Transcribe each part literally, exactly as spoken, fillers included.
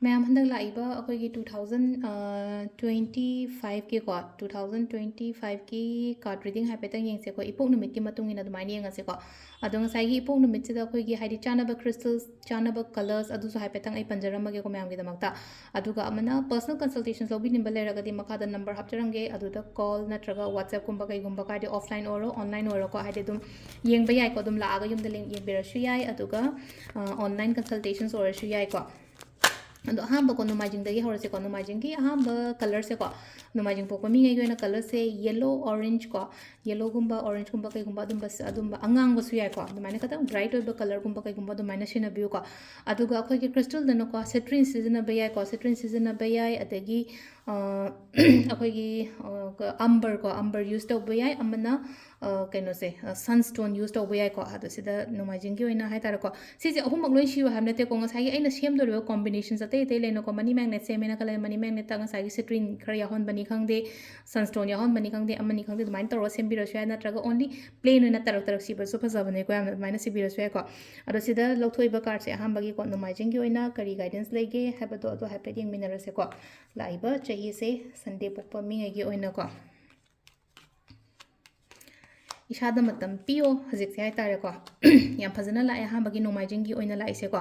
ꯃꯌꯥꯝ, ꯍꯟꯗꯛ ꯂꯥꯛꯏꯕ ꯑꯩꯈꯣꯏꯒꯤ two thousand twenty five ꯀꯤꯀꯣ, two thousand twenty five ꯀꯤ card reading ꯍꯥꯏꯐꯦꯠꯇꯪ ꯌꯦꯡꯁꯦꯀꯣ꯫ ꯏꯄꯣꯛ ꯅꯨꯃꯤꯠꯀꯤ ꯃꯇꯨꯡ ꯏꯟꯅ ꯑꯗꯨꯃꯥꯏꯅ ꯌꯦꯡꯉꯁꯦꯀꯣ꯫ ꯑꯗꯣ ꯉꯁꯥꯏꯒꯤ ꯏꯄꯣꯛ ꯅꯨꯃꯤꯠꯁꯤꯗ ꯑꯩꯈꯣꯏꯒꯤ ꯍꯥꯏꯗꯤ ꯆꯥꯅꯕ crystals, ꯆꯥꯅꯕ colours, ꯑꯗꯨꯁꯨ ꯍꯥꯏꯐꯦꯠꯇꯪ ꯑꯩ ꯄꯟꯖꯔꯝꯃꯒꯦꯀꯣ ꯃꯌꯥꯝꯒꯤꯗꯃꯛꯇ꯫ ꯑꯗꯨꯒ ꯑꯃꯅ personal consultations ꯂꯧꯕꯤꯅꯤꯡꯕ ꯂꯩꯔꯒꯗꯤ ꯃꯈꯥꯗ number ꯍꯥꯞꯆꯔꯝꯒꯦ, ꯑꯗꯨꯗ call ꯅꯠꯇ꯭ꯔꯒ WhatsApp ꯀꯨꯝꯕ ꯀꯩꯒꯨꯝꯕ ꯀꯥꯏꯗꯤ offline ꯑꯣꯏꯔꯣ online ꯑꯣꯏꯔꯣꯀꯣ, ꯍꯥꯏꯗꯤ ꯑꯗꯨꯝ ꯌꯦꯡꯕ ꯌꯥꯏꯀꯣ, ꯑꯗꯨꯝ ꯂꯥꯛꯑꯒ ꯌꯨꯝꯗ ꯂꯦꯡ-, ꯌꯦꯡꯕꯤꯔꯁꯨ ꯌꯥꯏ, ꯑꯗꯨꯒ online consultations ꯑꯣꯏꯔꯁꯨ ꯌꯥꯏꯀꯣ꯫ ꯑꯗꯣ ꯑꯍꯥꯟꯕꯀꯣ, ꯅꯣꯡꯃꯥꯏꯖꯤꯡꯗꯒꯤ ꯍꯧꯔꯁꯦꯀꯣ꯫ ꯅꯣꯡꯃꯥꯏꯖꯤꯡꯒꯤ ꯑꯍꯥꯟꯕ colourꯁꯦꯀꯣ, ꯅꯣꯡꯃꯥꯏꯖꯤꯡ ꯄꯣꯛꯄ ꯃꯤꯉꯩꯒꯤ ꯑꯣꯏꯅ colourꯁꯦ yellow, orange ꯀꯣ, yellowꯒꯨꯝꯕ, orangeꯒꯨꯝꯕ ꯀꯩꯒꯨꯝꯕ ꯑꯗꯨꯝꯕ, ꯑꯗꯨꯝꯕ ꯑꯉꯥꯡꯕꯁꯨ ꯌꯥꯏꯀꯣ, ꯑꯗꯨꯃꯥꯏꯅ ꯈꯤꯇꯪ bright ꯑꯣꯏꯕ colourꯒꯨꯝꯕ ꯀꯩꯒꯨꯝꯕ ꯑꯗꯨꯃꯥꯏꯅ ꯁꯤꯖꯤꯟꯅꯕꯤꯌꯨꯀꯣ꯫ ꯑꯗꯨꯒ ꯑꯩꯈꯣꯏꯒꯤ crystalꯗꯅꯀꯣ, citrine ꯁꯤꯖꯤꯟꯅꯕ ꯌꯥꯏꯀꯣ, citrine ꯁꯤꯖꯤꯟꯅꯕ ꯌꯥꯏ, ꯑꯗꯒꯤ ꯑꯩꯈꯣꯏꯒꯤ amber ꯀꯣ, amber use ꯇꯧꯕ ꯌꯥꯏ, ꯑꯃꯅ ꯀꯩꯅꯣꯁꯦ, sunstone use ꯇꯧꯕ ꯌꯥꯏꯀꯣ꯫ ꯑꯗꯣ ꯁꯤꯗ ꯅꯣꯡꯃꯥꯏꯖꯤꯡꯒꯤ ꯑꯣꯏꯅ ꯍꯥꯏꯇꯥꯔꯦꯀꯣ, ꯁꯤꯁꯦ ꯑꯍꯨꯝꯃꯛ ꯂꯣꯏ ꯁꯤꯌꯨ ꯍꯥꯏꯕ ꯅꯠꯇꯦꯀꯣ꯫ ꯉꯁꯥꯏꯒꯤ ꯑꯩꯅ ꯁꯦꯝꯗꯣꯔꯤꯕ combinations ꯑꯇꯩ ꯑꯇꯩ ꯂꯩꯅꯀꯣ, money magnet ꯁꯦꯝꯃꯦꯅ ꯈꯜꯂꯦ, money magnetꯇ ꯉꯁꯥꯏꯒꯤ citrine ꯈꯔ ꯌꯥꯎꯍꯟꯕꯅꯤ ꯈꯪꯗꯦ, sunstone ꯌꯥꯎꯍꯟꯕꯅꯤ ꯈꯪꯗꯦ, ꯑꯃꯅꯤ ꯈꯪꯗꯦ, ꯑꯗꯨꯃꯥꯏꯅ ꯇꯧꯔꯒ ꯁꯦꯝꯕꯤꯔꯁꯨ ꯌꯥꯏ, ꯅꯠꯇ꯭ꯔꯒ only plain ꯑꯣꯏꯅ ꯇꯔꯛ ꯇꯔꯛ ꯁꯤꯕꯁꯨ ꯐꯖꯕꯅꯦꯀꯣ, ꯌꯥꯝꯅ ꯑꯗꯨꯃꯥꯏꯅ ꯁꯤꯕꯤꯔꯁꯨ ꯌꯥꯏꯀꯣ꯫ ꯑꯗꯣ ꯁꯤꯗ ꯂꯧꯊꯣꯛꯏꯕ cardꯁꯦ ꯑꯍꯥꯟꯕꯒꯤꯀꯣ, ꯅꯣꯡꯃꯥꯏꯖꯤꯡꯒꯤ ꯑꯣꯏꯅ ꯀꯔꯤ guidance ꯂꯩꯒꯦ ꯍꯥꯏꯕꯗꯣ ꯑꯗꯣ ꯍꯥꯏꯐꯦꯠ ꯌꯦꯡꯃꯤꯟꯅꯔꯁꯦꯀꯣ꯫ ꯂꯥꯛꯏꯕ ꯆꯍꯤꯁꯦ Sunday ꯄꯣꯛꯄ ꯃꯤꯉꯩꯒꯤ ꯑꯣꯏꯅꯀꯣ꯫ ꯏꯁꯥꯗ ꯃꯇꯝ ꯄꯤꯌꯣ ꯍꯧꯖꯤꯛꯁꯦ ꯍꯥꯏꯇꯥꯔꯦꯀꯣ꯫ ꯌꯥꯝ ꯐꯖꯅ ꯂꯥꯛꯑꯦ ꯑꯍꯥꯟꯕꯒꯤ ꯅꯣꯡꯃꯥꯏꯖꯤꯡꯒꯤ ꯑꯣꯏꯅ ꯂꯥꯛꯏꯁꯦꯀꯣ꯫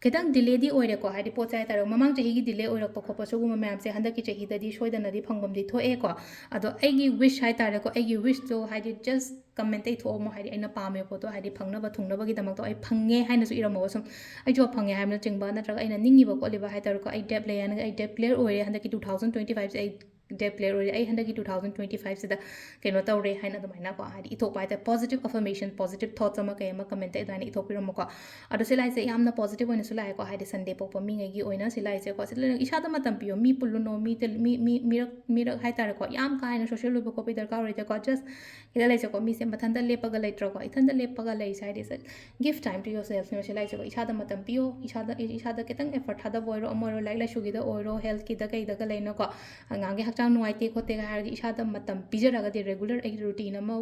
ꯈꯤꯇꯪ delayꯗꯤ ꯑꯣꯏꯔꯦꯀꯣ, ꯍꯥꯏꯗꯤ ꯄꯣꯠꯁꯦ ꯍꯥꯏꯇꯥꯔꯦ, ꯃꯃꯥꯡ ꯆꯍꯤꯒꯤ delay ꯑꯣꯏꯔꯛꯄ ꯈꯣꯠꯄ ꯁꯤꯒꯨꯝꯕ ꯃꯌꯥꯝꯁꯦ ꯍꯟꯗꯛꯀꯤ ꯆꯍꯤꯗꯗꯤ ꯁꯣꯏꯗꯅꯗꯤ ꯐꯪꯐꯝꯗꯤ ꯊꯣꯛꯑꯦꯀꯣ꯫ ꯑꯗꯣ ꯑꯩꯒꯤ wish ꯍꯥꯏꯇꯥꯔꯦꯀꯣ, ꯑꯩꯒꯤ wishꯇꯣ ꯍꯥꯏꯗꯤ just commentꯇ ꯏꯊꯣꯛꯑꯝꯃꯣ, ꯍꯥꯏꯗꯤ ꯑꯩꯅ ꯄꯥꯝꯃꯦ ꯄꯣꯠꯇꯣ, ꯍꯥꯏꯗꯤ ꯐꯪꯅꯕ ꯊꯨꯡꯅꯕꯒꯤꯗꯃꯛꯇꯣ ꯑꯩ ꯐꯪꯉꯦ ꯍꯥꯏꯅꯁꯨ ꯏꯔꯝꯃꯣꯕ꯫ ꯁꯨꯝ ꯑꯩ job ꯐꯪꯉꯦ ꯍꯥꯏꯕꯅꯆꯤꯡꯕ, ꯅꯠꯇ꯭ꯔꯒ ꯑꯩꯅ ꯅꯤꯡꯉꯤꯕ ꯈꯣꯠꯂꯤꯕ ꯍꯥꯏꯇꯥꯔꯦꯀꯣ, ꯑꯩ debt ꯂꯩ ꯍꯥꯏꯅ ꯑꯩ debt clear ꯑꯣꯏꯔꯦ ꯍꯟꯗꯛꯀꯤ two thousand twenty fiveꯁꯦ, ꯑꯩ debt clear ꯑꯣꯏꯔꯦ, ꯑꯩ ꯍꯟꯗꯛꯀꯤ two thousand twenty fiveꯁꯤꯗ ꯀꯩꯅꯣ ꯇꯧꯔꯦ ꯍꯥꯏꯅ ꯑꯗꯨꯃꯥꯏꯅꯀꯣ, ꯍꯥꯏꯗꯤ ꯏꯊꯣꯛꯄ ꯍꯥꯏꯇꯥꯔꯦ, positive affirmation, positive thoughts ꯑꯃ ꯀꯩ ꯑꯃ commentꯇ ꯑꯗꯨꯃꯥꯏꯅ ꯏꯊꯣꯛꯄꯤꯔꯝꯃꯣꯀꯣ꯫ ꯑꯗꯣ ꯁꯤ ꯂꯥꯏꯁꯦ ꯌꯥꯝꯅ positive ꯑꯣꯏꯅꯁꯨ ꯂꯥꯛꯑꯦꯀꯣ, ꯍꯥꯏꯗꯤ Sunday ꯄꯣꯛꯄ ꯃꯤꯉꯩꯒꯤ ꯑꯣꯏꯅ ꯁꯤ ꯂꯥꯏꯁꯦꯀꯣ꯫ ꯁꯤꯗ ꯂꯩꯔꯒ ꯏꯁꯥꯗ ꯃꯇꯝ ꯄꯤꯌꯣ, ꯃꯤ ꯄꯨꯜꯂꯨꯅꯣ, ꯃꯤ ꯇꯤꯜ-, ꯃꯤ, ꯃꯤ, ꯃꯤꯔꯛ, ꯃꯤꯔꯛ ꯍꯥꯏꯇꯥꯔꯦꯀꯣ, ꯌꯥꯝ ꯀꯥ ꯍꯦꯟꯅ social ꯑꯣꯏꯕ ꯈꯣꯠꯄꯒꯤ ꯗꯔꯀꯥꯔ ꯑꯣꯏꯗꯦꯀꯣ꯫ Just ꯁꯤꯗ ꯂꯩꯁꯦꯀꯣ, ꯃꯤꯁꯦ ꯃꯊꯟꯇ ꯂꯦꯞꯄꯒ ꯂꯩꯇ꯭ꯔꯣꯀꯣ, ꯏꯊꯟꯇ ꯂꯦꯞꯄꯒ ꯂꯩꯁꯦ ꯍꯥꯏꯗꯤ ꯁꯦ, give time to yourself ꯅꯦꯕ ꯁꯤ ꯂꯥꯏꯁꯦꯀꯣ꯫ ꯏꯁꯥꯗ ꯃꯇꯝ ꯄꯤꯌꯣ, ꯏꯁꯥꯗ, ꯏꯁꯥꯗ ꯈꯤꯇꯪ effort ꯊꯥꯗꯕ ꯑꯣꯏꯔꯣ, ꯑꯃ ꯑꯣꯏꯔꯣ, ꯂꯥꯏꯔꯤꯛ ꯂꯥꯏꯁꯨꯒꯤꯗ ꯑꯣꯏꯔꯣ, healthꯀꯤꯗ ꯀꯩꯗꯒ ꯂꯩꯅꯀꯣ, ꯑꯉꯥꯡꯒꯤ ꯍꯛꯆꯥꯡ ꯍꯛꯆꯥꯡ ꯅꯨꯡꯉꯥꯏꯇꯦ ꯈꯣꯠꯇꯦꯒ ꯍꯥꯏꯔꯗꯤ ꯏꯁꯥꯗ ꯃꯇꯝ ꯄꯤꯖꯔꯒꯗꯤ, regular ꯑꯩꯒꯤ routine ꯑꯃ,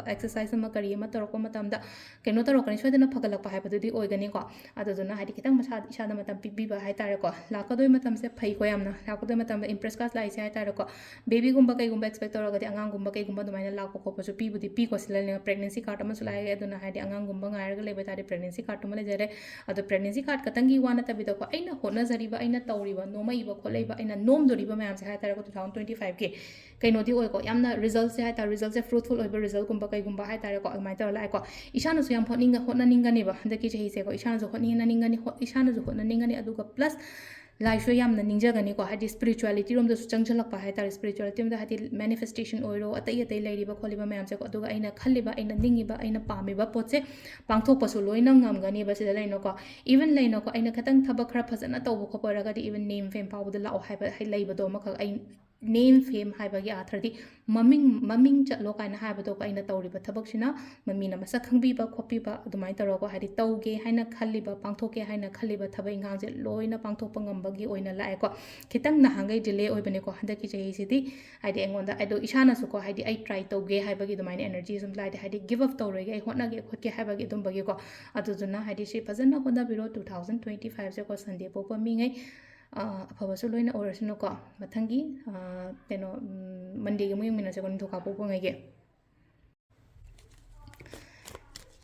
exercise ꯑꯃ, ꯀꯔꯤ ꯑꯃ ꯇꯧꯔꯛꯄ ꯃꯇꯝꯗ ꯀꯩꯅꯣ ꯇꯧꯔꯛꯀꯅꯤ, ꯁꯣꯏꯗꯅ ꯐꯒꯠꯂꯛꯄ ꯍꯥꯏꯕꯗꯨꯗꯤ ꯑꯣꯏꯒꯅꯤꯀꯣ꯫ ꯑꯗꯨꯗꯨꯅ ꯍꯥꯏꯗꯤ ꯈꯤꯇꯪ ꯃꯁꯥ ꯏꯁꯥꯗ ꯃꯇꯝ ꯄꯤꯕꯤꯕ ꯍꯥꯏꯇꯥꯔꯦꯀꯣ꯫ ꯂꯥꯛꯀꯗꯣꯏ ꯃꯇꯝꯁꯦ ꯐꯩꯀꯣ ꯌꯥꯝꯅ꯫ ꯂꯥꯛꯀꯗꯣꯏ ꯃꯇꯝꯗ impress class ꯂꯥꯛꯏꯁꯦ ꯍꯥꯏꯇꯥꯔꯦꯀꯣ, babyꯒꯨꯝꯕ ꯀꯩꯒꯨꯝꯕ expect ꯇꯧꯔꯒꯗꯤ ꯑꯉꯥꯡꯒꯨꯝꯕ ꯀꯩꯒꯨꯝꯕ ꯑꯗꯨꯃꯥꯏꯅ ꯂꯥꯛꯄ ꯈꯣꯠꯄꯁꯨ ꯄꯤꯕꯨꯗꯤ ꯄꯤꯀꯣ꯫ ꯁꯤꯗ pregnancy card ꯑꯃꯁꯨ ꯂꯥꯛꯑꯦ꯫ ꯑꯗꯨꯅ ꯍꯥꯏꯗꯤ ꯑꯉꯥꯡꯒꯨꯝꯕ ꯉꯥꯏꯔꯒ ꯂꯩꯕ ꯇꯥꯔꯗꯤ pregnancy cardꯇꯨꯃ ꯂꯩꯖꯔꯦ꯫ ꯑꯗꯣ pregnancy card ꯈꯛꯇꯪꯒꯤ ꯋꯥ ꯅꯠꯇꯕꯤꯗꯀꯣ, ꯑꯩꯅ ꯍꯣꯠꯅꯖꯔꯤꯕ, ꯑꯩꯅ ꯇꯧꯔꯤꯕ, ꯅꯣꯃꯛꯏꯕ ꯈꯣꯠꯂꯛꯏꯕ, ꯑꯩꯅ ꯅꯣꯝꯗꯣꯔꯤꯕ ꯃꯌꯥꯝꯁꯦ ꯍꯥꯏꯇꯥꯔꯦꯀꯣ, two thousand twenty fiveꯀꯤ ꯀꯩꯅꯣꯗꯤ ꯑꯣꯏꯀꯣ, ꯌꯥꯝꯅ resultꯁꯦ ꯍꯥꯏꯇꯥꯔꯦ, resultꯁꯦ fruitful ꯑꯣꯏꯕ result ꯀꯨꯝꯕ ꯀꯩꯒꯨꯝꯕ ꯍꯥꯏꯇꯥꯔꯦꯀꯣ, ꯑꯗꯨꯃꯥꯏꯅ ꯇꯧꯔ ꯂꯥꯛꯑꯦꯀꯣ꯫ ꯏꯁꯥꯅꯁꯨ ꯌꯥꯝ ꯍꯣꯠꯅꯤꯡ-, ꯍꯣꯠꯅꯅꯤꯡꯒꯅꯦꯕ ꯍꯟꯗꯛꯀꯤ ꯆꯍꯤꯁꯦꯀꯣ꯫ ꯏꯁꯥꯅꯁꯨ ꯍꯣꯠꯅꯤꯡꯒꯅꯤꯡꯒꯅꯤ, ꯍꯣ-, ꯏꯁꯥꯅꯁꯨ ꯍꯣꯠꯅꯅꯤꯡꯒꯅꯤ, ꯑꯗꯨꯒ plus ꯂꯥꯏꯁꯨ ꯌꯥꯝꯅ ꯅꯤꯡꯖꯒꯅꯤꯀꯣ, ꯍꯥꯏꯗꯤ spirituality ꯔꯣꯝꯗꯁꯨ ꯆꯪꯁꯤꯜꯂꯛꯄ ꯍꯥꯏꯇꯥꯔꯦ꯫ Spirituality ꯔꯣꯝꯗ ꯍꯥꯏꯗꯤ manifestation ꯑꯣꯏꯔꯣ, ꯑꯇꯩ ꯑꯇꯩ ꯂꯩꯔꯤꯕ ꯈꯣꯠꯂꯤꯕ ꯃꯌꯥꯝꯁꯦꯀꯣ, ꯑꯗꯨꯒ ꯑꯩꯅ ꯈꯜꯂꯤꯕ, ꯑꯩꯅ ꯅꯤꯡꯉꯤꯕ, ꯑꯩꯅ ꯄꯥꯝꯃꯤꯕ ꯄꯣꯠꯁꯦ ꯄꯥꯡꯊꯣꯛꯄꯁꯨ ꯂꯣꯏꯅ ꯉꯝꯒꯅꯤꯕ꯫ ꯁꯤꯗ ꯂꯩꯅꯣꯀꯣ, even ꯂꯩꯅꯣꯀꯣ, ꯑꯩꯅ ꯈꯤꯇꯪ ꯊꯕꯛ ꯈꯔ ꯐꯖꯅ ꯇꯧꯕ ꯈꯣꯠꯄ ꯑꯣꯏꯔꯒꯗꯤ even name fame ꯐꯥꯎꯕꯗ ꯂꯥꯛꯑꯣ ꯍꯥꯏꯕ ꯍꯥꯏ-, ꯂꯩꯕꯗꯣ ꯑꯃꯈꯛ ꯑꯩ name fame ꯍꯥꯏꯕꯒꯤ ꯑꯥꯊ꯭ꯔꯗꯤ ꯃꯃꯤꯡ, ꯃꯃꯤꯡ ꯆꯠꯂꯣ ꯀꯥꯏꯅ ꯍꯥꯏꯕꯗꯣ ꯑꯩꯅ ꯇꯧꯔꯤꯕ ꯊꯕꯛꯁꯤꯅ ꯃꯤꯅ ꯃꯁꯛ ꯈꯪꯕꯤꯕ ꯈꯣꯠꯄꯤꯕ ꯑꯗꯨꯃꯥꯏꯅ ꯇꯧꯔꯒ, ꯍꯥꯏꯗꯤ ꯇꯧꯒꯦ ꯍꯥꯏꯅ ꯈꯜꯂꯤꯕ, ꯄꯥꯡꯊꯣꯛꯀꯦ ꯍꯥꯏꯅ ꯈꯜꯂꯤꯕ ꯊꯕꯛ ꯏꯪꯈꯥꯡꯁꯦ ꯂꯣꯏꯅ ꯄꯥꯡꯊꯣꯛꯄ ꯉꯝꯕꯒꯤ ꯑꯣꯏꯅ ꯂꯥꯛꯑꯦꯀꯣ꯫ ꯈꯤꯇꯪ ꯅꯍꯥꯟꯈꯩ delay ꯑꯣꯏꯕꯅꯦꯀꯣ ꯍꯟꯗꯛꯀꯤ ꯆꯍꯤꯁꯤꯗꯤ, ꯍꯥꯏꯗꯤ ꯑꯩꯉꯣꯟꯗ꯫ ꯑꯗꯣ ꯏꯁꯥꯅꯁꯨꯀꯣ, ꯍꯥꯏꯗꯤ ꯑꯩ try ꯇꯧꯒꯦ ꯍꯥꯏꯕꯒꯤ ꯑꯗꯨꯃꯥꯏꯅ energy ꯁꯨꯝ ꯂꯥꯛꯑꯦ, ꯍꯥꯏꯗꯤ give up ꯇꯧꯔꯣꯏꯒꯦ, ꯑꯩ ꯍꯣꯠꯅꯒꯦ ꯈꯣꯠꯀꯦ ꯍꯥꯏꯕꯒꯤ ꯑꯗꯨꯝꯕꯒꯤꯀꯣ꯫ ꯑꯗꯨꯗꯨꯅ ꯍꯥꯏꯗꯤ ꯁꯤ ꯐꯖꯅ ꯍꯣꯠꯅꯕꯤꯔꯣ꯫ Two thousand twenty fiveꯁꯦꯀꯣ, Sunday ꯄꯣꯛꯄ ꯃꯤꯉꯩ, ꯑ, ꯑꯐꯕꯁꯨ ꯂꯣꯏꯅ ꯑꯣꯏꯔꯁꯅꯨꯀꯣ꯫ ꯃꯊꯪꯒꯤ, ꯑ, ꯀꯩꯅꯣ, ꯎꯝ, Mondayꯒꯤ ꯑꯃꯨꯛ ꯌꯦꯡꯃꯤꯟꯅꯁꯦꯀꯣ, ꯅꯤꯡꯊꯧꯀꯥꯕ ꯄꯣꯛꯄꯉꯩꯒꯤ꯫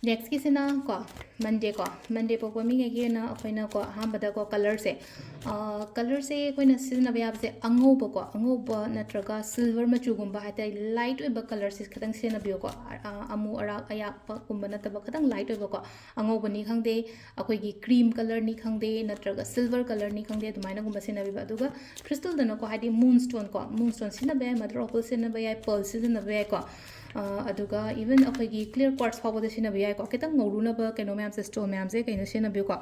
Nextꯀꯤꯁꯤꯅ ꯀꯣ, Mondayꯀꯣ, Monday ꯄꯣꯛꯄ ꯃꯤꯉꯩꯒꯤ ꯑꯣꯏꯅ ꯑꯩꯈꯣꯏꯅꯀꯣ, ꯑꯍꯥꯟꯕꯗꯀꯣ, colourꯁꯦ, ꯑ, colourꯁꯦ ꯑꯩꯈꯣꯏꯅ ꯁꯤꯖꯤꯟꯅꯕ ꯌꯥꯕꯁꯦ ꯑꯉꯧꯕꯀꯣ, ꯑꯉꯧꯕ ꯅꯠꯇ꯭ꯔꯒ silver ꯃꯆꯨꯒꯨꯝꯕ ꯍꯥꯏꯇꯥꯔꯦ, light ꯑꯣꯏꯕ colourꯁꯦ ꯈꯤꯇꯪ ꯁꯤꯖꯤꯟꯅꯕꯤꯌꯨꯀꯣ꯫ ꯑ, ꯑ, ꯑꯃꯨ ꯑꯔꯥꯛ ꯑꯌꯥꯛꯄꯒꯨꯝꯕ ꯅꯠꯇꯕ ꯈꯤꯇꯪ light ꯑꯣꯏꯕꯀꯣ, ꯑꯉꯧꯕꯅꯤ ꯈꯪꯗꯦ, ꯑꯩꯈꯣꯏꯒꯤ cream colourꯅꯤ ꯈꯪꯗꯦ, ꯅꯠꯇ꯭ꯔꯒ silver colourꯅꯤ ꯈꯪꯗꯦ, ꯑꯗꯨꯃꯥꯏꯅꯒꯨꯝꯕ ꯁꯤꯖꯤꯟꯅꯕꯤꯕ꯫ ꯑꯗꯨꯒ crystalꯗꯅꯀꯣ, ꯍꯥꯏꯗꯤ moonstoneꯀꯣ, moonstone ꯁꯤꯖꯤꯟꯅꯕ ꯌꯥꯏ, mother of pearl ꯁꯤꯖꯤꯟꯅꯕ ꯌꯥꯏ, pearl ꯁꯤꯖꯤꯟꯅꯕ ꯌꯥꯏꯀꯣ꯫ ꯑ, ꯑꯗꯨꯒ even ꯑꯩꯈꯣꯏꯒꯤ clear quartz ꯐꯥꯎꯕꯗ ꯁꯤꯖꯤꯟꯅꯕ ꯌꯥꯏꯀꯣ꯫ ꯈꯤꯇꯪ ꯉꯧꯔꯨꯅꯕ ꯀꯩꯅꯣ ꯃꯌꯥꯝꯁꯦ, stone ꯃꯌꯥꯝꯁꯦ ꯀꯩꯅꯣ ꯁꯤꯖꯤꯟꯅꯕꯤꯌꯨꯀꯣ꯫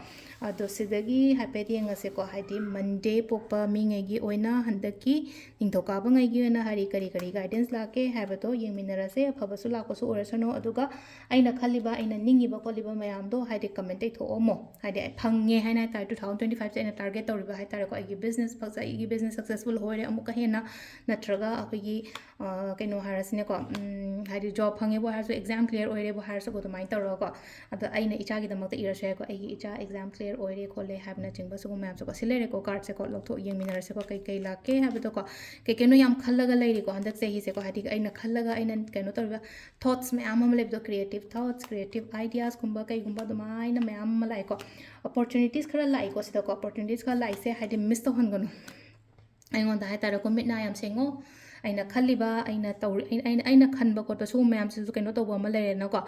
ꯑꯗꯣ ꯁꯤꯗꯒꯤ ꯍꯥꯏꯐꯦꯠ ꯌꯦꯡꯉꯁꯦꯀꯣ, ꯍꯥꯏꯗꯤ Monday ꯄꯣꯛꯄ ꯃꯤꯉꯩꯒꯤ ꯑꯣꯏꯅ ꯍꯟꯗꯛꯀꯤ ꯅꯤꯡꯊꯧꯀꯥꯕꯉꯩꯒꯤ ꯑꯣꯏꯅ ꯍꯥꯏꯗꯤ ꯀꯔꯤ ꯀꯔꯤ guidance ꯂꯥꯛꯀꯦ ꯍꯥꯏꯕꯗꯣ ꯌꯦꯡꯃꯤꯟꯅꯔꯁꯦ꯫ ꯑꯐꯕꯁꯨ ꯂꯥꯛꯄꯁꯨ ꯑꯣꯏꯔꯁꯅꯨ, ꯑꯗꯨꯒ ꯑꯩꯅ ꯈꯜꯂꯤꯕ, ꯑꯩꯅ ꯅꯤꯡꯉꯤꯕ ꯈꯣꯠꯂꯤꯕ ꯃꯌꯥꯝꯗꯣ ꯍꯥꯏꯗꯤ comment ꯇꯧꯊꯣꯛꯑꯝꯃꯣ꯫ ꯍꯥꯏꯗꯤ ꯑꯩ ꯐꯪꯉꯦ ꯍꯥꯏꯅ ꯍꯥꯏꯇꯥꯔꯦ, two thousand twenty five ꯁꯦ ꯑꯩꯅ target ꯇꯧꯔꯤꯕ ꯍꯥꯏꯇꯥꯔꯦꯀꯣ, ꯑꯩꯒꯤ business ꯐꯖ-, ꯑꯩꯒꯤ business successful ꯑꯣꯏꯔꯦ ꯑꯃꯨꯛꯀ ꯍꯦꯟꯅ, ꯅꯠꯇ꯭ꯔꯒ ꯑꯩꯈꯣꯏꯒꯤ, ꯑ, ꯀꯩꯅꯣ ꯍꯥꯏꯔꯁꯤꯅꯦꯀꯣ, ꯎꯝ, ꯍꯥꯏꯗꯤ job ꯐꯪꯉꯦꯕꯨ ꯍꯥꯏꯔꯁꯨ, exam clear ꯑꯣꯏꯔꯦꯕꯨ ꯍꯥꯏꯔꯁꯨꯀꯣ, ꯑꯗꯨꯃꯥꯏꯅ ꯇꯧꯔꯒꯀꯣ꯫ ꯑꯗꯣ ꯑꯩꯅ ꯏꯆꯥꯒꯤꯗꯃꯛꯇ ꯏꯔꯁꯨ ꯌꯥꯏꯀꯣ, "ꯑꯩꯒꯤ ꯏꯆꯥ exam clear ꯑꯣꯏꯔꯦ ꯈꯣꯠꯂꯦ" ꯍꯥꯏꯕꯅꯆꯤꯡꯕ ꯁꯤꯒꯨꯝꯕ ꯃꯌꯥꯝꯁꯦꯀꯣ꯫ ꯁꯤ ꯂꯩꯔꯦꯀꯣ, cardꯁꯦꯀꯣ, ꯂꯧꯊꯣꯛ ꯌꯦꯡꯃꯤꯟꯅꯔꯁꯦꯀꯣ, ꯀꯩ ꯀꯩ ꯂꯥꯛꯀꯦ ꯍꯥꯏꯕꯗꯣꯀꯣ꯫ ꯀꯩ ꯀꯩꯅꯣ ꯌꯥꯝ ꯈꯜꯂꯒ ꯂꯩꯔꯤꯀꯣ ꯍꯟꯗꯛ ꯆꯍꯤꯁꯦꯀꯣ, ꯍꯥꯏꯗꯤ ꯑꯩꯅ ꯈꯜꯂꯒ ꯑꯩꯅ ꯀꯩꯅꯣ ꯇꯧꯔꯤꯕ thoughts ꯃꯌꯥꯝ ꯑꯃ ꯂꯩꯕꯗꯣ, creative thoughts, creative ideasꯀꯨꯝꯕ ꯀꯩꯒꯨꯝꯕ ꯑꯗꯨꯃꯥꯏꯅ ꯃꯌꯥꯝ ꯑꯃ ꯂꯥꯛꯑꯦꯀꯣ꯫ Opportunities ꯈꯔ ꯂꯥꯛꯏꯀꯣ ꯁꯤꯗꯀꯣ, opportunities ꯈꯔ ꯂꯥꯛꯏꯁꯦ ꯍꯥꯏꯗꯤ miss ꯇꯧꯍꯟꯒꯅꯨ꯫ ꯑꯩꯉꯣꯟꯗ ꯍꯥꯏꯇꯥꯔꯦꯀꯣ, ꯃꯤꯠ ꯅꯥ ꯌꯥꯝ ꯁꯦꯡꯉꯣ꯫ ꯑꯩꯅ ꯈꯜꯂꯤꯕ, ꯑꯩꯅ ꯇꯧꯔꯤ-, ꯑꯩꯅ, ꯑꯩꯅ, ꯑꯩꯅ ꯈꯟꯕ ꯈꯣꯠꯄ ꯁꯤꯒꯨꯝꯕ ꯃꯌꯥꯝꯁꯤꯁꯨ ꯀꯩꯅꯣ ꯇꯧꯕ ꯑꯃ ꯂꯩꯔꯦꯅꯀꯣ꯫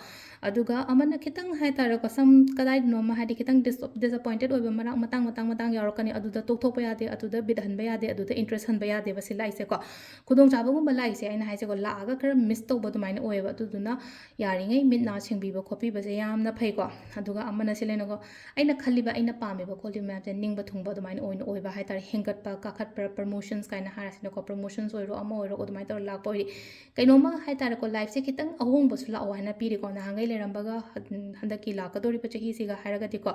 ꯑꯗꯨꯒ ꯑꯃꯅ ꯈꯤꯇꯪ ꯍꯥꯏꯇꯥꯔꯦꯀꯣ, some ꯀꯗꯥꯏꯗꯅꯣ ꯑꯃ ꯍꯥꯏꯗꯤ ꯈꯤꯇꯪ dis-, disappointed ꯑꯣꯏꯕ ꯃꯔꯛ ꯃꯇꯥꯡ, ꯃꯇꯥꯡ, ꯃꯇꯥꯡ ꯌꯥꯎꯔꯛꯀꯅꯤ꯫ ꯑꯗꯨꯗ ꯇꯣꯛꯊꯣꯛꯄ ꯌꯥꯗꯦ, ꯑꯗꯨꯗ ꯕꯤꯠ ꯍꯟꯕ ꯌꯥꯗꯦ, ꯑꯗꯨꯗ interest ꯍꯟꯕ ꯌꯥꯗꯦꯕ ꯁꯤ ꯂꯥꯛꯏꯁꯦꯀꯣ꯫ ꯈꯨꯗꯣꯡꯆꯥꯕꯒꯨꯝꯕ ꯂꯥꯛꯏꯁꯦ ꯑꯩꯅ ꯍꯥꯏꯁꯦꯀꯣ, ꯂꯥꯛꯑꯒ ꯈꯔ miss ꯇꯧꯕ ꯑꯗꯨꯃꯥꯏꯅ ꯑꯣꯏꯌꯦꯕ꯫ ꯑꯗꯨꯗꯨꯅ ꯌꯥꯔꯤꯉꯩ ꯃꯤꯠ ꯅꯥ ꯁꯦꯡꯕꯤꯕ ꯈꯣꯠꯄꯤꯕꯁꯦ ꯌꯥꯝꯅ ꯐꯩꯀꯣ꯫ ꯑꯗꯨꯒ ꯑꯃꯅ ꯁꯤ ꯂꯩꯅꯀꯣ, ꯑꯩꯅ ꯈꯜꯂꯤꯕ, ꯑꯩꯅ ꯄꯥꯝꯃꯤꯕ ꯈꯣꯠꯂꯤꯕ ꯃꯌꯥꯝꯁꯦ ꯅꯤꯡꯕ ꯊꯨꯡꯕ ꯑꯗꯨꯃꯥꯏꯅ ꯑꯣꯏꯅ ꯑꯣꯏꯕ ꯍꯥꯏꯇꯥꯔꯦ꯫ ꯍꯦꯟꯒꯠꯄ, ꯀꯥꯈꯠꯄ, promotions ꯀꯥꯏꯅ ꯍꯥꯏꯔꯁꯤꯅꯀꯣ, promotions ꯑꯣꯏꯔꯣ, ꯑꯃ ꯑꯣꯏꯔꯣ, ꯑꯗꯨꯃꯥꯏꯅ ꯇꯧꯔ ꯂꯥꯛꯄ ꯑꯣꯏꯔꯗꯤ ꯀꯩꯅꯣꯝꯃ ꯍꯥꯏꯇꯥꯔꯦꯀꯣ, lifeꯁꯦ ꯈꯤꯇꯪ ꯑꯍꯣꯡꯕꯁꯨ ꯂꯥꯛꯑꯣ ꯍꯥꯏꯅ ꯄꯤꯔꯤꯀꯣ꯫ ꯅꯍꯥꯟꯈꯩ ꯂꯩꯔꯝꯕꯒ ꯍꯟ-, ꯍꯟꯗꯛꯀꯤ ꯂꯥꯛꯀꯗꯧꯔꯤꯕ ꯆꯍꯤꯁꯤꯒ ꯍꯥꯏꯔꯒꯗꯤꯀꯣ,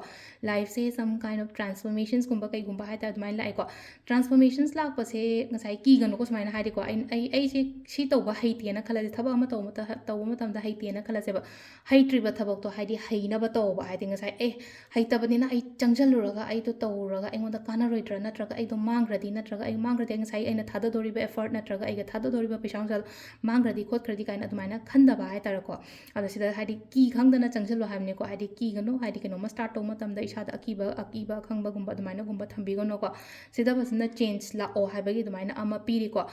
lifeꯁꯦ some kind of transformationsꯀꯨꯝꯕ ꯀꯩꯒꯨꯝꯕ ꯍꯥꯏꯇꯥꯔꯦ, ꯑꯗꯨꯃꯥꯏꯅ ꯂꯥꯛꯑꯦꯀꯣ꯫ Transformations ꯂꯥꯛꯄꯁꯦ ꯉꯁꯥꯏ ꯀꯤꯒꯅꯨꯀꯣ, ꯁꯨꯃꯥꯏꯅ ꯍꯥꯏꯗꯤꯀꯣ, ꯑꯩ, ꯑꯩ, ꯑꯩꯁꯦ ꯁꯤ ꯇꯧꯕ ꯍꯩꯇꯦꯅ ꯈꯜꯂꯁꯦ, ꯊꯕꯛ ꯑꯃ ꯇꯧꯕ ꯃꯇ-, ꯇꯧꯕ ꯃꯇꯝꯗ ꯍꯩꯇꯦꯅ ꯈꯜꯂꯁꯦꯕ, ꯍꯩꯇ꯭ꯔꯤꯕ ꯊꯕꯛꯇꯣ ꯍꯥꯏꯗꯤ ꯍꯩꯅꯕ ꯇꯧꯕ, ꯍꯥꯏꯗꯤ ꯉꯁꯥꯏ, "ꯑꯦ, ꯍꯩꯇꯕꯅꯤꯅ ꯑꯩ ꯆꯪꯁꯤꯜꯂꯨꯔꯒ ꯑꯩꯗꯣ ꯇꯧꯔꯨꯔꯒ ꯑꯩꯉꯣꯟꯗ ꯀꯥꯟꯅꯔꯣꯏꯗ꯭ꯔꯥ, ꯅꯠꯇ꯭ꯔꯒ ꯑꯩꯗꯣ ꯃꯥꯡꯈ꯭ꯔꯗꯤ, ꯅꯠꯇ꯭ꯔꯒ ꯑꯩ ꯃꯥꯡꯈ꯭ꯔꯗꯤ, ꯑꯩ ꯉꯁꯥꯏ ꯑꯩꯅ ꯊꯥꯗꯗꯧꯔꯤꯕ effort ꯅꯠꯇ꯭ꯔꯒ ꯑꯩꯒ ꯊꯥꯗꯗꯧꯔꯤꯕ ꯄꯩꯁꯥ ꯅꯨꯡꯁꯥ ꯃꯥꯡꯈ꯭ꯔꯗꯤ ꯈꯣꯠꯈ꯭ꯔꯗꯤ" ꯀꯥꯏꯅ ꯑꯗꯨꯃꯥꯏꯅ ꯈꯟꯗꯕ ꯍꯥꯏꯇꯥꯔꯦꯀꯣ꯫ ꯑꯗꯣ ꯁꯤꯗ ꯍꯥꯏꯗꯤ ꯀꯤ ꯈꯪꯗꯅ ꯆꯪꯁꯤꯜꯂꯣ ꯍꯥꯏꯕꯅꯤꯀꯣ, ꯍꯥꯏꯗꯤ ꯀꯤꯒꯅꯨ, ꯍꯥꯏꯗꯤ ꯀꯩꯅꯣꯝꯃ start ꯇꯧꯕ ꯃꯇꯝꯗ ꯏꯁꯥꯗ ꯑꯀꯤꯕ, ꯑꯀꯤꯕ ꯑꯈꯪꯕꯒꯨꯝꯕ ꯑꯗꯨꯃꯥꯏꯅꯒꯨꯝꯕ ꯊꯝꯕꯤꯒꯅꯨꯀꯣ꯫ ꯁꯤꯗ ꯐꯖꯅ change ꯂꯥꯛꯑꯣ ꯍꯥꯏꯕꯒꯤ ꯑꯗꯨꯃꯥꯏꯅ ꯑꯃ ꯄꯤꯔꯤꯀꯣ꯫